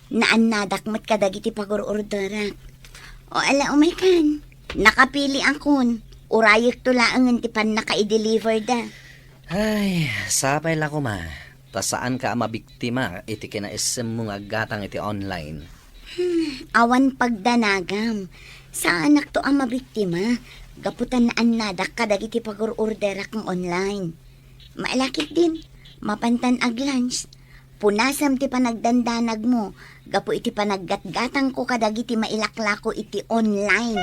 Naannadak met kadagiti pagur-orderak. O ala, umaykan. Nakapiliakon. Urayekto laengen ti pannakaideliverda. Ay, sapay la koma. Ta saanka a mabiktima iti kinaissemmo nga aggatang iti online. Hmm, awan pagdanagam. Saanakto a mabiktima, gapu ta naannadak kadagiti pagur-orderak nga online. Mailakit din, mapantan ag-lunch. Punasem ti panagdandanagmo, gapu iti panaggatgatangko kadagiti mailaklako iti online.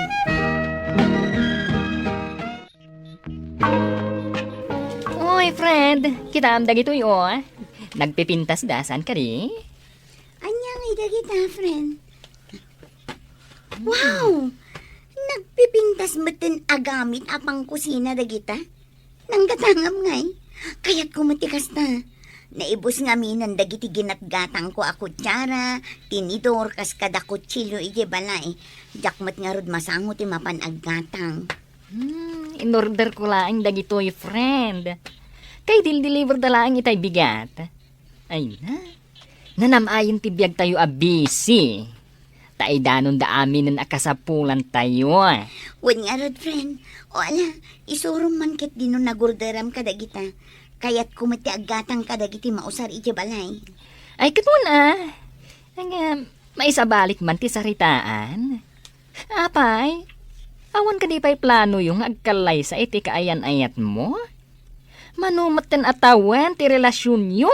Oy, friend, kitaem dagitoy, o. Nagpipintas da, saan kadi? Ania ngay dagita, friend? Wow! Nagpipintas metten a gamit a pangkusina dagita. Nanggatangam ngay. Kayatko met ti kasta. Naibus ngaminen dagiti ginatgatangko a kutsara, tinidor, kas kada kutsilio idiay balay. Diak met ngarud masango ti mapan aggatang. Hmm, in-orderko laeng dagitoy, friend. Kay dildeliverda laeng itay bigat. Ay na, nanam-ayen ti biagtayo a busy. Ta idanonda aminen a kasapulantayo. Wen ngarud, friend. O ala, isurom man ket dino nagorderam kadagita. Kayatko met ti aggatang kadagiti mausar idiay balay. Ay, ket wen a. Nga, maisabalik man ti saritaan. Apay, awan kadi pay planoyo nga agkallaysa iti kaayan-ayatmo? Mano metten a tawen ti relasionyo?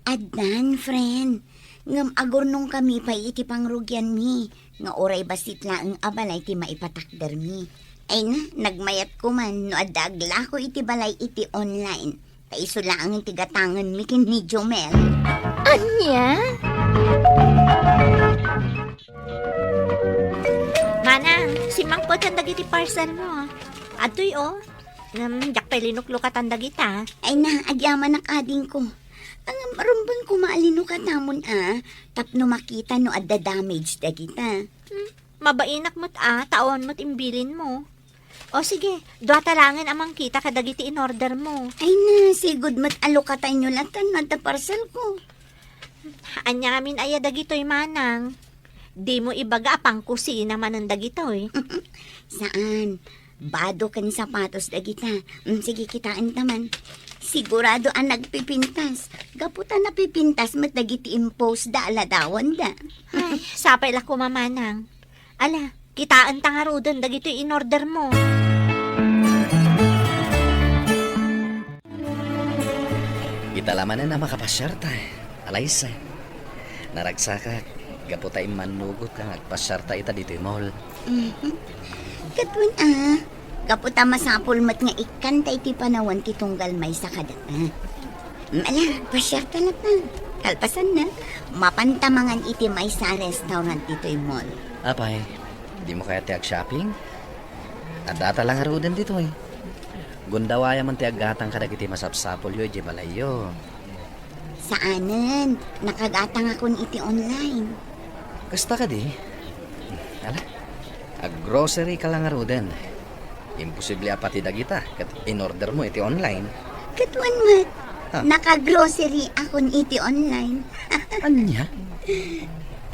Addan, friend. Ngem agurnongkami pay iti pangrugianmi, nga uray bassit laeng a balay ti maipatakdermi. Ay na, nagmayatko man no adda aglako iti balay iti online. Ta isu laengen ti gatangenmi ken ni Jomel. Ania? Manang, simmangpeten dagiti parcel mo. Adtoy, o. Ngem, diak pay linuklukatan dagita. Ay na, agyamanak, adingko. Ngem, rumbeng koma a linukatamon a, tapno makita no adda damage dagita. Hmm, mabainak met a, ta awan met imbilin mo. O sige, dua ta laengen a mangkita kadagiti in-order mo. Ay na, sigud met a lukatayonyo latta no adda parcel ko. Ania ngamin aya dagitoy, manang? Dimo ibaga a pangkusina manen dagitoy. Saan. Bado ken sapatos dagita. Mm, sige, kitaenta man. Sigurado a nagpipintas. Gapu ta napipintas met dagiti imposda a ladawanda. Ay, sapay la koma, manang. Ala, kitaenta ngaruden dagitoy in-order mo. Ita la manen a makapasiarta, Alaysa. Naragsakak, gapu ta immannugotka nga agpasiarta ita ditoy mall. Mhm. Ket wen a, gapu ta masapul met nga ikkanta iti panawen ti tunggal maysa kadata. Mm, ala, pasiarta latta. Kalpasanna, mapanta mangan iti maysa a restaurant ditoy mall. Apay, dimo kayat ti ag-shopping? Addata la ngaruden ditoy. Gundawayam man ti aggatang kadagiti masapsapulyo idiay balayyo. Saanen, nakagatangakon iti online. Kasta kadi? Ala, ag-grocery ka la ngaruden. Imposible a pati dagita ket in-order mo iti online. Ket wen met, Ha? Naka-grocery akon iti online. Ania?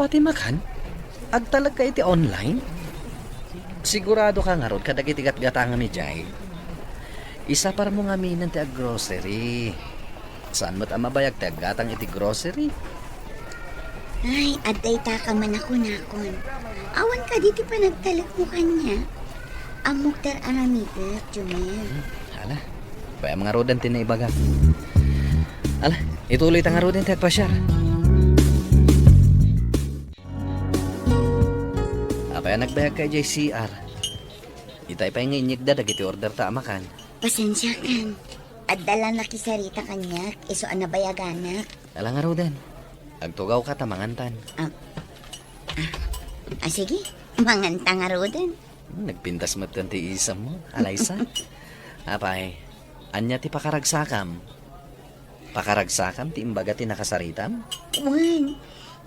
Pati makan? Agtalek ka iti online? Sigurado ka ngarud kadagiti gatgatangam idiay? Isapar mo ngaminen ti ag-grocery. Saan met a mabayag ti aggatang iti grocery? Ay, adda ita ka man a kunakon. Awan kadi ti panagtalek mo kaniak? Ammok ti ar-aramidek, Jomel. Hmm, ala. Pay-am ngaruden ti naibaga. Ala, ituloy ta ngaruden ti agpasiar. Apay a nagbayag ka idiay C R? Itay pay nga inyegda dagiti order ta a makan. Pasensiakan. Adda la nakisarita kaniak, isu a nabayaganak. Ala ngaruden. Agtugawka ta mangantan. Ah. Ah. Ah, sige, manganta ngaruden. Nagpintas met ti isammo, Alaysa. Apay, ania ti pakaragsakam? Pakaragsakam ti imbaga ti nakasaritam? Wen,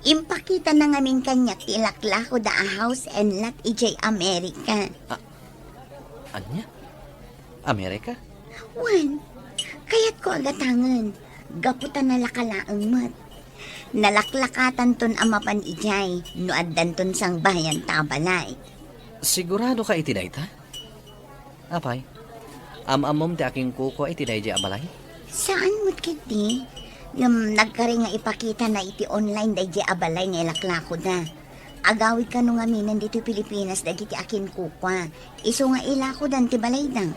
impakitana ngamin kaniak ti ilaklakoda a house and lot idiay Amerika. Ah, ania? Amerika? Wen, kayatko a gatangen, gapu ta nalaka laeng met. Nalaklakatanton a mapan idiay no addanton sangbayan ta a balay. Sigurado ka iti dayta? Apay, am-ammom ti akinkukua iti daydiay a balay? Saan met ketdi? Ngem nagkari nga ipakitana iti online daydiay a balay nga ilaklakoda. Agawid kano ngaminen ditoy Pilipinas dagiti akinkukua. Isu nga ilakodan ti balayda.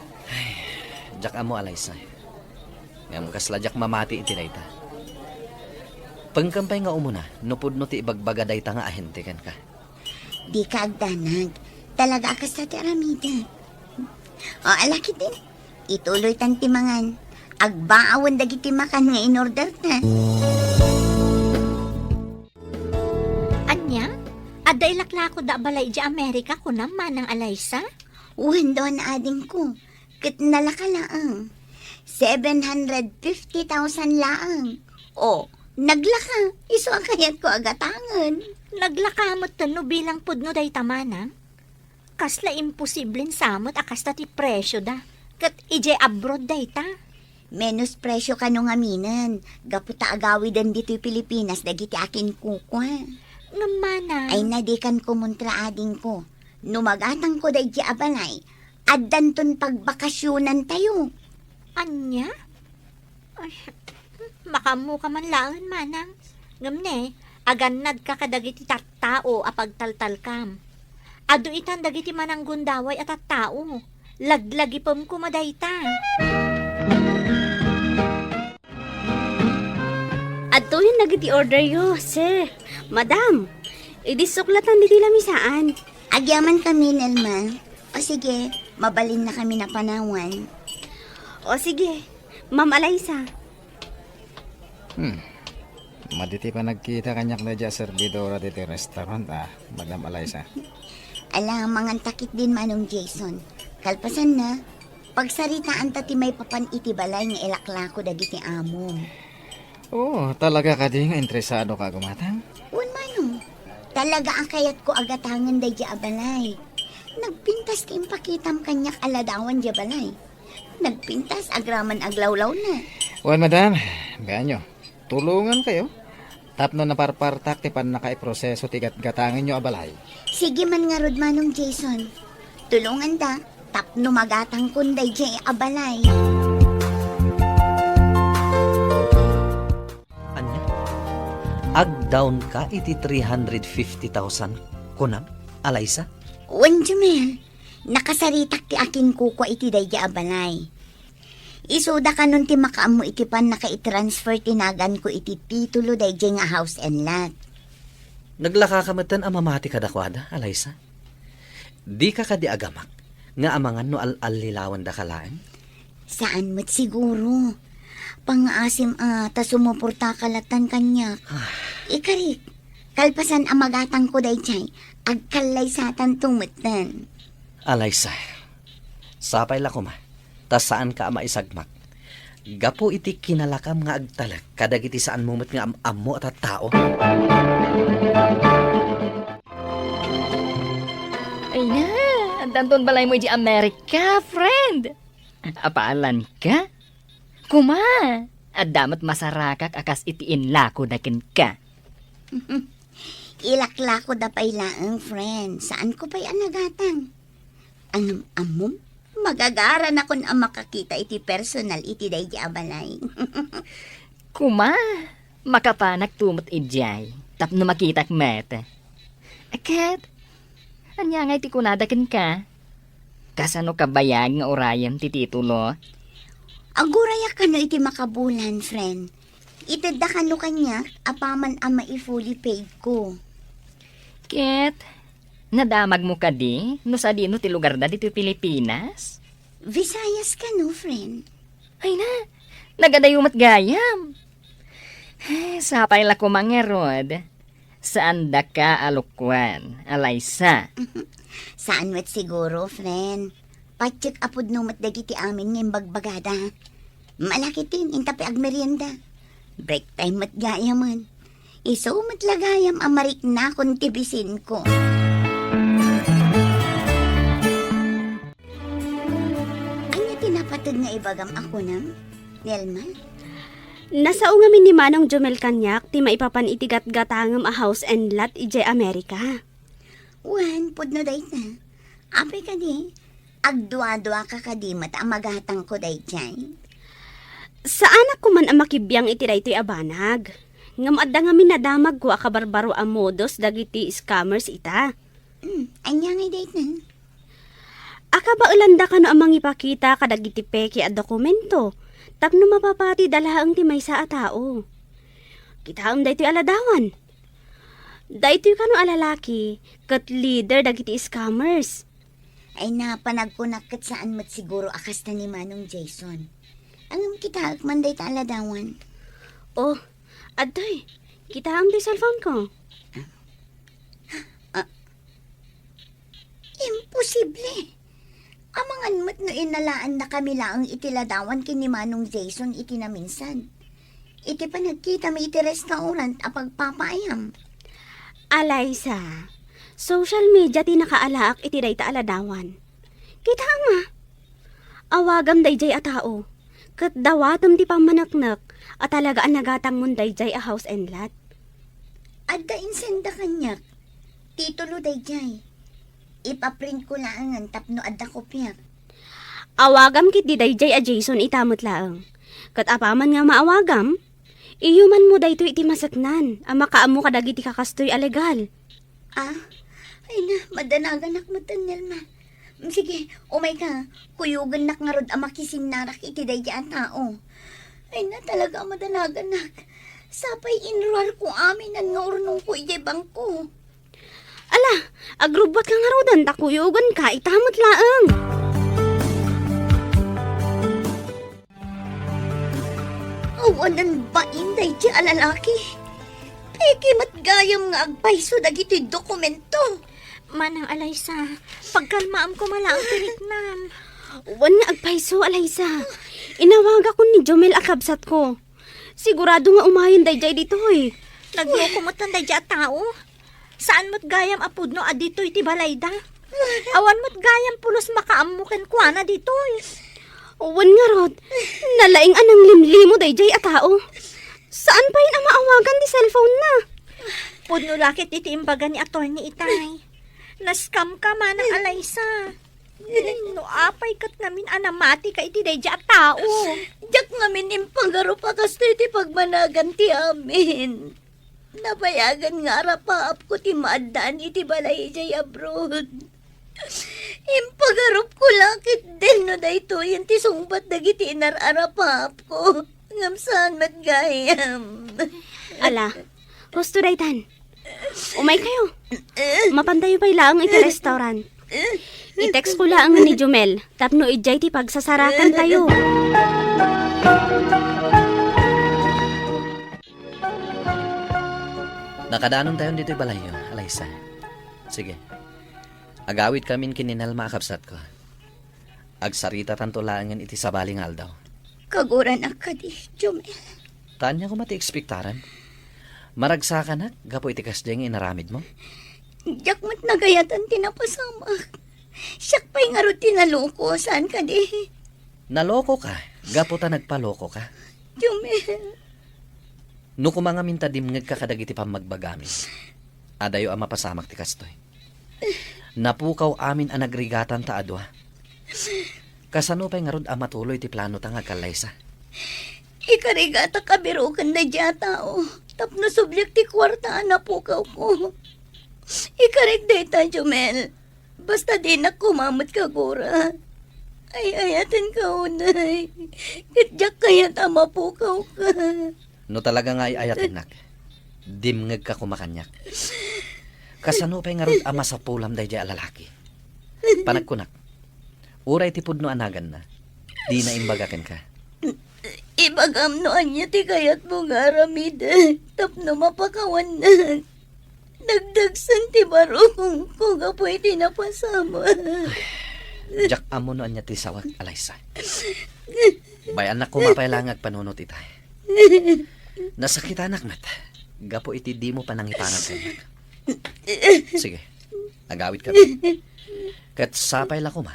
Diak ammo, Alaysa. Ngem kasla diak mamati iti dayta. Pengkem pay nga umuna no pudno ti ibagbaga dayta nga ahente kenka. Dika agdanag. Talaga a kasta ti aramidek. O, ala ketdin. Ituloytan ti mangan. Agbaawen dagiti makan nga inorderta. Ania? Adda ilaklakoda a balay idiay Amerika, kunam, Manang Alaysa? Wen, Don, adingko. Ket nalaka laeng. Seven hundred fifty thousand laeng. O, naglaka. Isu a kayatko a gatangen. Naglaka met no bilang pudno dayta, Manang. Kasla imposiblen sa met a kasta ti presioda. Ket idiay abroad dayta. Menos presio kano ngaminen, gapu ta agawiden ditoy Pilipinas dagiti akinkukua. Ngem, Manang. Ay, na, dikan kumontra, adingko. No magatangko daydiay a balay, addanton pagbakasionantayo. Ania? Ay, makaammoka man laeng, Manang. Ngem ne, agannadka kadagiti tattao a pagtaltalkam. Adu itan dagiti mananggundaway a tattao. Laglagipem koma dayta. Adtoyen dagiti orderyo, sir, madam. Idi suklatan ditoy lamisaan. Agyaman kami, Nelma. O sige, mabalinna kami a panawan. O sige, Ma'am Alaysa. Hmm. Madi ti panagkita kaniak daydiay a servidora ditoy restaurant, a, Madam Alaysa. Ala, manganta ketdin, Manong Jason. Kalpasanna, pagsaritaanta ti maipapan iti balay nga ilaklako dagiti amom. O, talaga kadi nga interesadoka a gumatang? Wen, Manong. Talaga a kayatko a gatangen daydiay a balay. Nagpintas ti impakitam kaniak a ladawan diay balay. Nagpintas agraman aglawlawna. Wen, madam, bianyo, tulongankayo tapno naparpartak ti pannakaiproseso ti gatgatangenyo a balay. Sige man ngarud, Manong Jason. Tulonganda tapno magatangkon daydiay a balay. Ania? Agdawnka iti three hundred fifty thousand, kunam, Alaysa? Wen, Jumel. Nakasaritak ti akinkukua iti daydiay a balay. Isuda kanon ti makaammo iti pannakaitransfer ti naganko iti titulo daydiay nga house and lot. Naglakaka metten a mamati kadakuada, Alaysa? Dika kadi agamak nga amangan no al-allilawandaka laeng? Saan met siguro. Pangngaasim a ta sumuportaka lattan kaniak. Ah. Ikarik, kalpasan a magatangko daydiay, agkallaysatanto metten. Alaysa, sapay la koma, ta saanka a maisagmak gapu iti kinalakam nga agtalek kadagiti saanmo met nga am-ammo a tattao. Ay na, addanton balaymo idiay Amerika, friend. Apalanka? Kuma, adda met masarakak a kas iti inlakoda kenka. Ilaklakoda pay laeng, friend. Saanko pay a nagatang. Ngem ammom, magagaranakon a makakita iti personal iti daydiay a balay. Kuma, makapanakto met idiay tapno makitak met. Ket, ania ngay ti kunada kenka? Kasano kabayag nga urayem ti titulo? Agurayak kano iti makabulan, friend. Itedda kano kaniak apaman a mai-fully paid ko. Ket, nadamagmo kadi no sadino ti lugarda ditoy Pilipinas? Visayas kano, friend. Ay na, nagadayo met gayam. Eh, sapay la koma ngarud. Saandaka a lukuan, Alaysa. Saan met siguro, friend. Patiek a pudno met dagiti amin nga imbagbagada. Malakitin, intapi agmerienda. Break time met gayamen. Isu met la gayam a mariknakon ti bisinko. Ania ti napateg nga ibagam a kunam, Nelma? Nasao ngamin ni Manong Jomel kaniak ti maipapan iti gatgatangem a house and lot idiay Amerika. Wen, pudno dayta. Apay kadi, agduaduaka kadi met a magatangko daydiay? Saanak koman a makibiang iti daytoy a banag. Ngem adda ngamin nadamagko a kabarbaro a modus dagiti scammers ita. Hmm, ania ngay dayta? Akabaelanda kano a mangipakita kadagiti peke a dokumento tapno mapapatida laeng ti maysa a tao. Kitaem daytoy a ladawan. Daytoy kano a lalaki ket leader dagiti scammers. Ay, napan agkunak ket saan met siguro a kasta ni Manong Jason. Ngem kitaek man dayta a ladawan. Oh, adtoy. Kitaem ti cellphone ko. Ah, imposible! Amangan met no inalaannakami laeng iti ladawan ken ni Manong Jason iti naminsan. Iti panagkitami iti restaurant a pagpapaayam. Alaysa, social media ti nakaalaak iti dayta a ladawan. Kitaem a. Awagam daydiay a tao, ket dawatem ti pammaneknek a talaga a nagatangmon daydiay a house and lot. Adda insenda kaniak. Titulo daydiay. Ipaprintko laengen tapno adda kopiak. Awagam ketdi daydiay a Jason ita met laeng. Ket apaman nga maawagam, iyumanmo daytoy iti maseknan a makaammo kadagiti kakastoy a legal. Ah, ay na, madanaganak met, Nelma. Mm, sige, umayka, kuyogennak ngarud a makisinnarak iti daydiay a tao. Ay na, talaga a madanaganak. Sapay inruarko aminan nga urnongko idiay bangko. Ala, agrubbuatka ngaruden ta kuyogenka ita met laeng. Awanen bain daydiay a lalaki. Peke met gayam nga agpayso dagitoy dokumento. Manang Alaysa, pagkalmaam koma laeng ti riknam. Wen nga agpayso, Alaysa. Inawagakon ni Jomel a kabsatko. Sigurado nga umayen daydiay ditoy. Nagloko met daydiay a tao. Saan met gayam a pudno a ditoy ti balayda. Awan met gayam pulos makaammo kenkuana ditoy. Wen ngarud, nalaing a nanglimlimo daydiay a tao. Saan pay a maawagan ti cellphone-na. Pudno la ket iti imbaga ni attorney itay. Na-scam ka, Manang Alaysa. No apay ket ngamin a namati ka iti daydiay a tao. Diak ngamin impagarup a kastoy ti pagmanagan ti amin. Nabayagan nga arapaapko ti maaddaan iti balay idiay abroad. Impagarupko la ketdin no daytoyen ti sungbat dagiti inar-arapaapko. Ngem saan met gayam. Ala, husto daytan. Umaykayo. Mapantayo pay laeng iti restaurant. I-text ko laeng ni Jomel tapno idiay ti pagsasarakantayo. Nakadanon tayon ditoy balayyo, Alaysa. Sige. Agawidkamin ken ni Nelma a kabsatko. Agsaritatanto laengen iti sabali nga aldaw. Kaguranak kadi, Jomel. Ta ania koma ti ekspektaram? Maragsakanak gapu iti kasdiay nga inaramidmo? Diak met nagayatan ti napasamak. Siak pay ngarud ti naloko, saan kadi? Nalokoka gapu ta nagpalokoka. Jomel. No koma ngamin ta dimngegka kadagiti pammagbagami, adayo a mapasamak ti kastoy. Napukaw amin a nagrigatan ta a dua. Kasano pay ngarud a matuloy ti planota nga agkallaysa? Ikarigatak a biroken daydiay a tao tapno subliak ti kuarta a napukawko. Ikarik dayta, Jomel. Basta dinak koma met kagura. Ay-ayatenka unay. Ket diak kayat a mapukawka. No talaga nga ay-ayatennak, dimngegka koma kaniak. Kasano pay ngarud a masapulam daydiay a lalaki? Panagkunak, uray ti pudno a naganna, dina imbaga kenka. Ibagam no ania ti kayatmo nga aramiden tapno mapakawannak. dagdagsen ti barukongko gapu iti napasamak. Diak ammo no ania ti sawek, Alaysa. Bay-annak koma pay la nga agpanunot ita. Nasakitanak met gapu iti dimo panangipanag kaniak. Sige, agawidka. Ket sapay la koma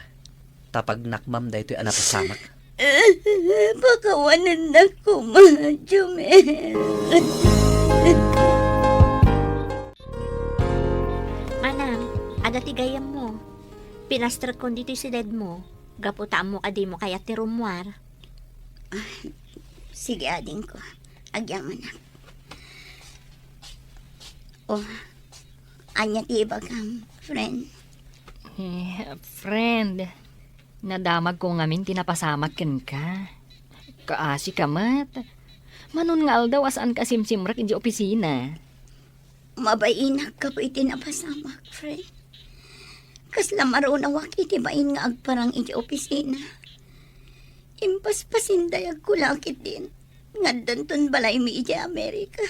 ta pagnakmam daytoy a napasamak. Pakawanennak koma, Jumel. Manang, adda ti gayyemmo. Pinastrekon ditoy sidedmo, gapu ta ammok a dimo kayat ti rummuar. Sige, adingko. Agyamanak. Oh, ania ti ibagam, friend? Eh, friend, nadamagko ngamin ti napasamak kenka. Kaasika met. Manon nga aldaw a saanka a simsimrek idiay opisina. Mabainak gapu iti napasamak, friend. Kasla marunawak iti bain nga agparang iti opisina. Impaspasindayagko la ketdin nga addanton balaymi idiay Amerika.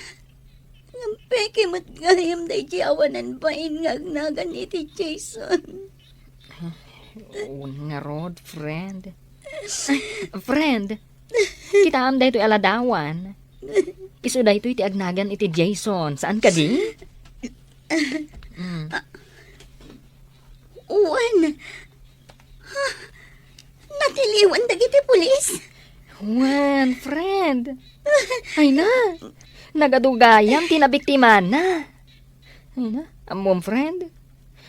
Ngem peke met gayam daydi awanan bain nga agnagan iti Jason. Wen ngarud, friend. Friend, kitaem daytoy a ladawan. Isu daytoy ti agnagan iti Jason, saan kadi? Mm. Wen. Ha? Natiliwan dagiti pulis? Wen, friend. Ay na, nagadugayam ti nabiktimana. Ay na, ammom, friend.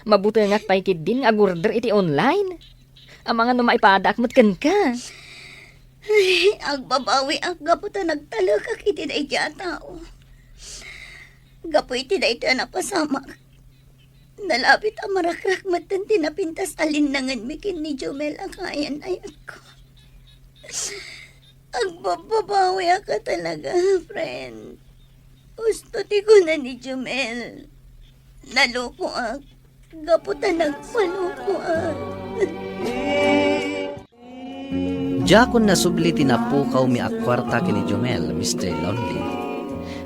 Mabutengak pay ketdin nga agorder iti online. Amangan no maipadaak met kenka. Ay, agbabawiak gapu ta nagtalekak iti daydi a tao. Gapu iti daytoy a napasamak, nalabit a marakrak metten ti napintas a linnangenmi ken ni Jumel a kaayan-ayatko. Agbababawiak a talaga, friend. Husto ti kuna ni Jumel. Nalokoak gapu ta nagpalokoak. Diakon nasubli ti napukawmi a kuarta ken ni Jumel, Mister Lonely.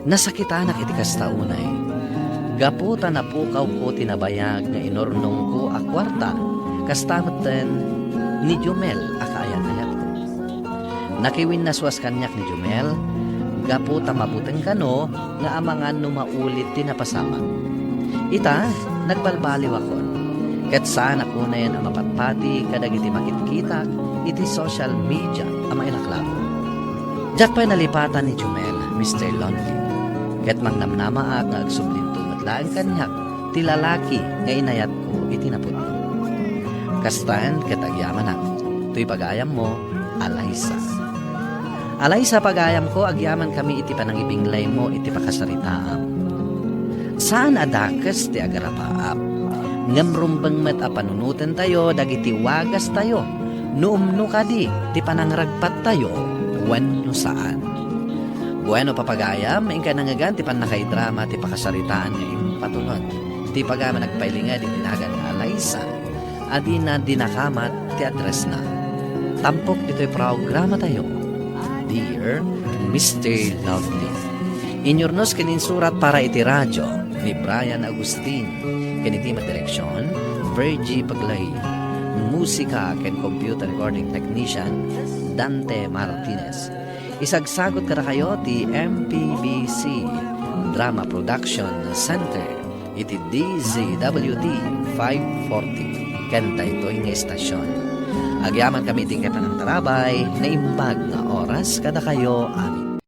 Nasakitanak iti kasta unay. Gapu ta napukawko ti nabayag nga inurnongko a kuarta, kasta metten ni Jumel a kaayan-ayatko. Nakiwinnasuas kaniak ni Jumel gapu ta mabuteng kano nga amangan no maulit ti napasamak. Ita, nagbalbaliwakon, ket saanak unayen a mapatpati kadagiti makitkitak iti social media a mailaklabo. Diak pay nalipatan ni Jumel, Mister Lonely, ket mangnamnamaak nga agsublinto met laeng kaniak ti lalaki nga inayatko iti napudno. Kastaen ket agyamanak, toy pagayammo, Alaysa. Alaysa, pagayamko, agyamankami iti panangibinglaymo iti pakasaritaam. Saan a dakes ti agarapaap, ngem rumbeng met a panunotentayo dagiti wagastayo, no umno kadi ti panangragpattayo wenno saan. Bueno, papagayam, inkay nangngegan ti pannakaidrama ti pakasaritaan nga impatulon ti pagayam a nagpailinged iti nagan nga Alaysa a dina dinakamat ti addressna. Tampok ditoy programatayo, Dear Mister Lovely. Inyurnos ken insurat para iti radio ni Brian Agustin, ken iti madireksion, Virgie Paglay. Musika ken computer recording technician, Dante Martinez. Isagsagot kadakayo ti M P B C Drama Production Center iti D Z W T five forty ken daytoy nga istasion. Agyamankami iti inkay panangtarabay, naimbag nga oras kadakayo a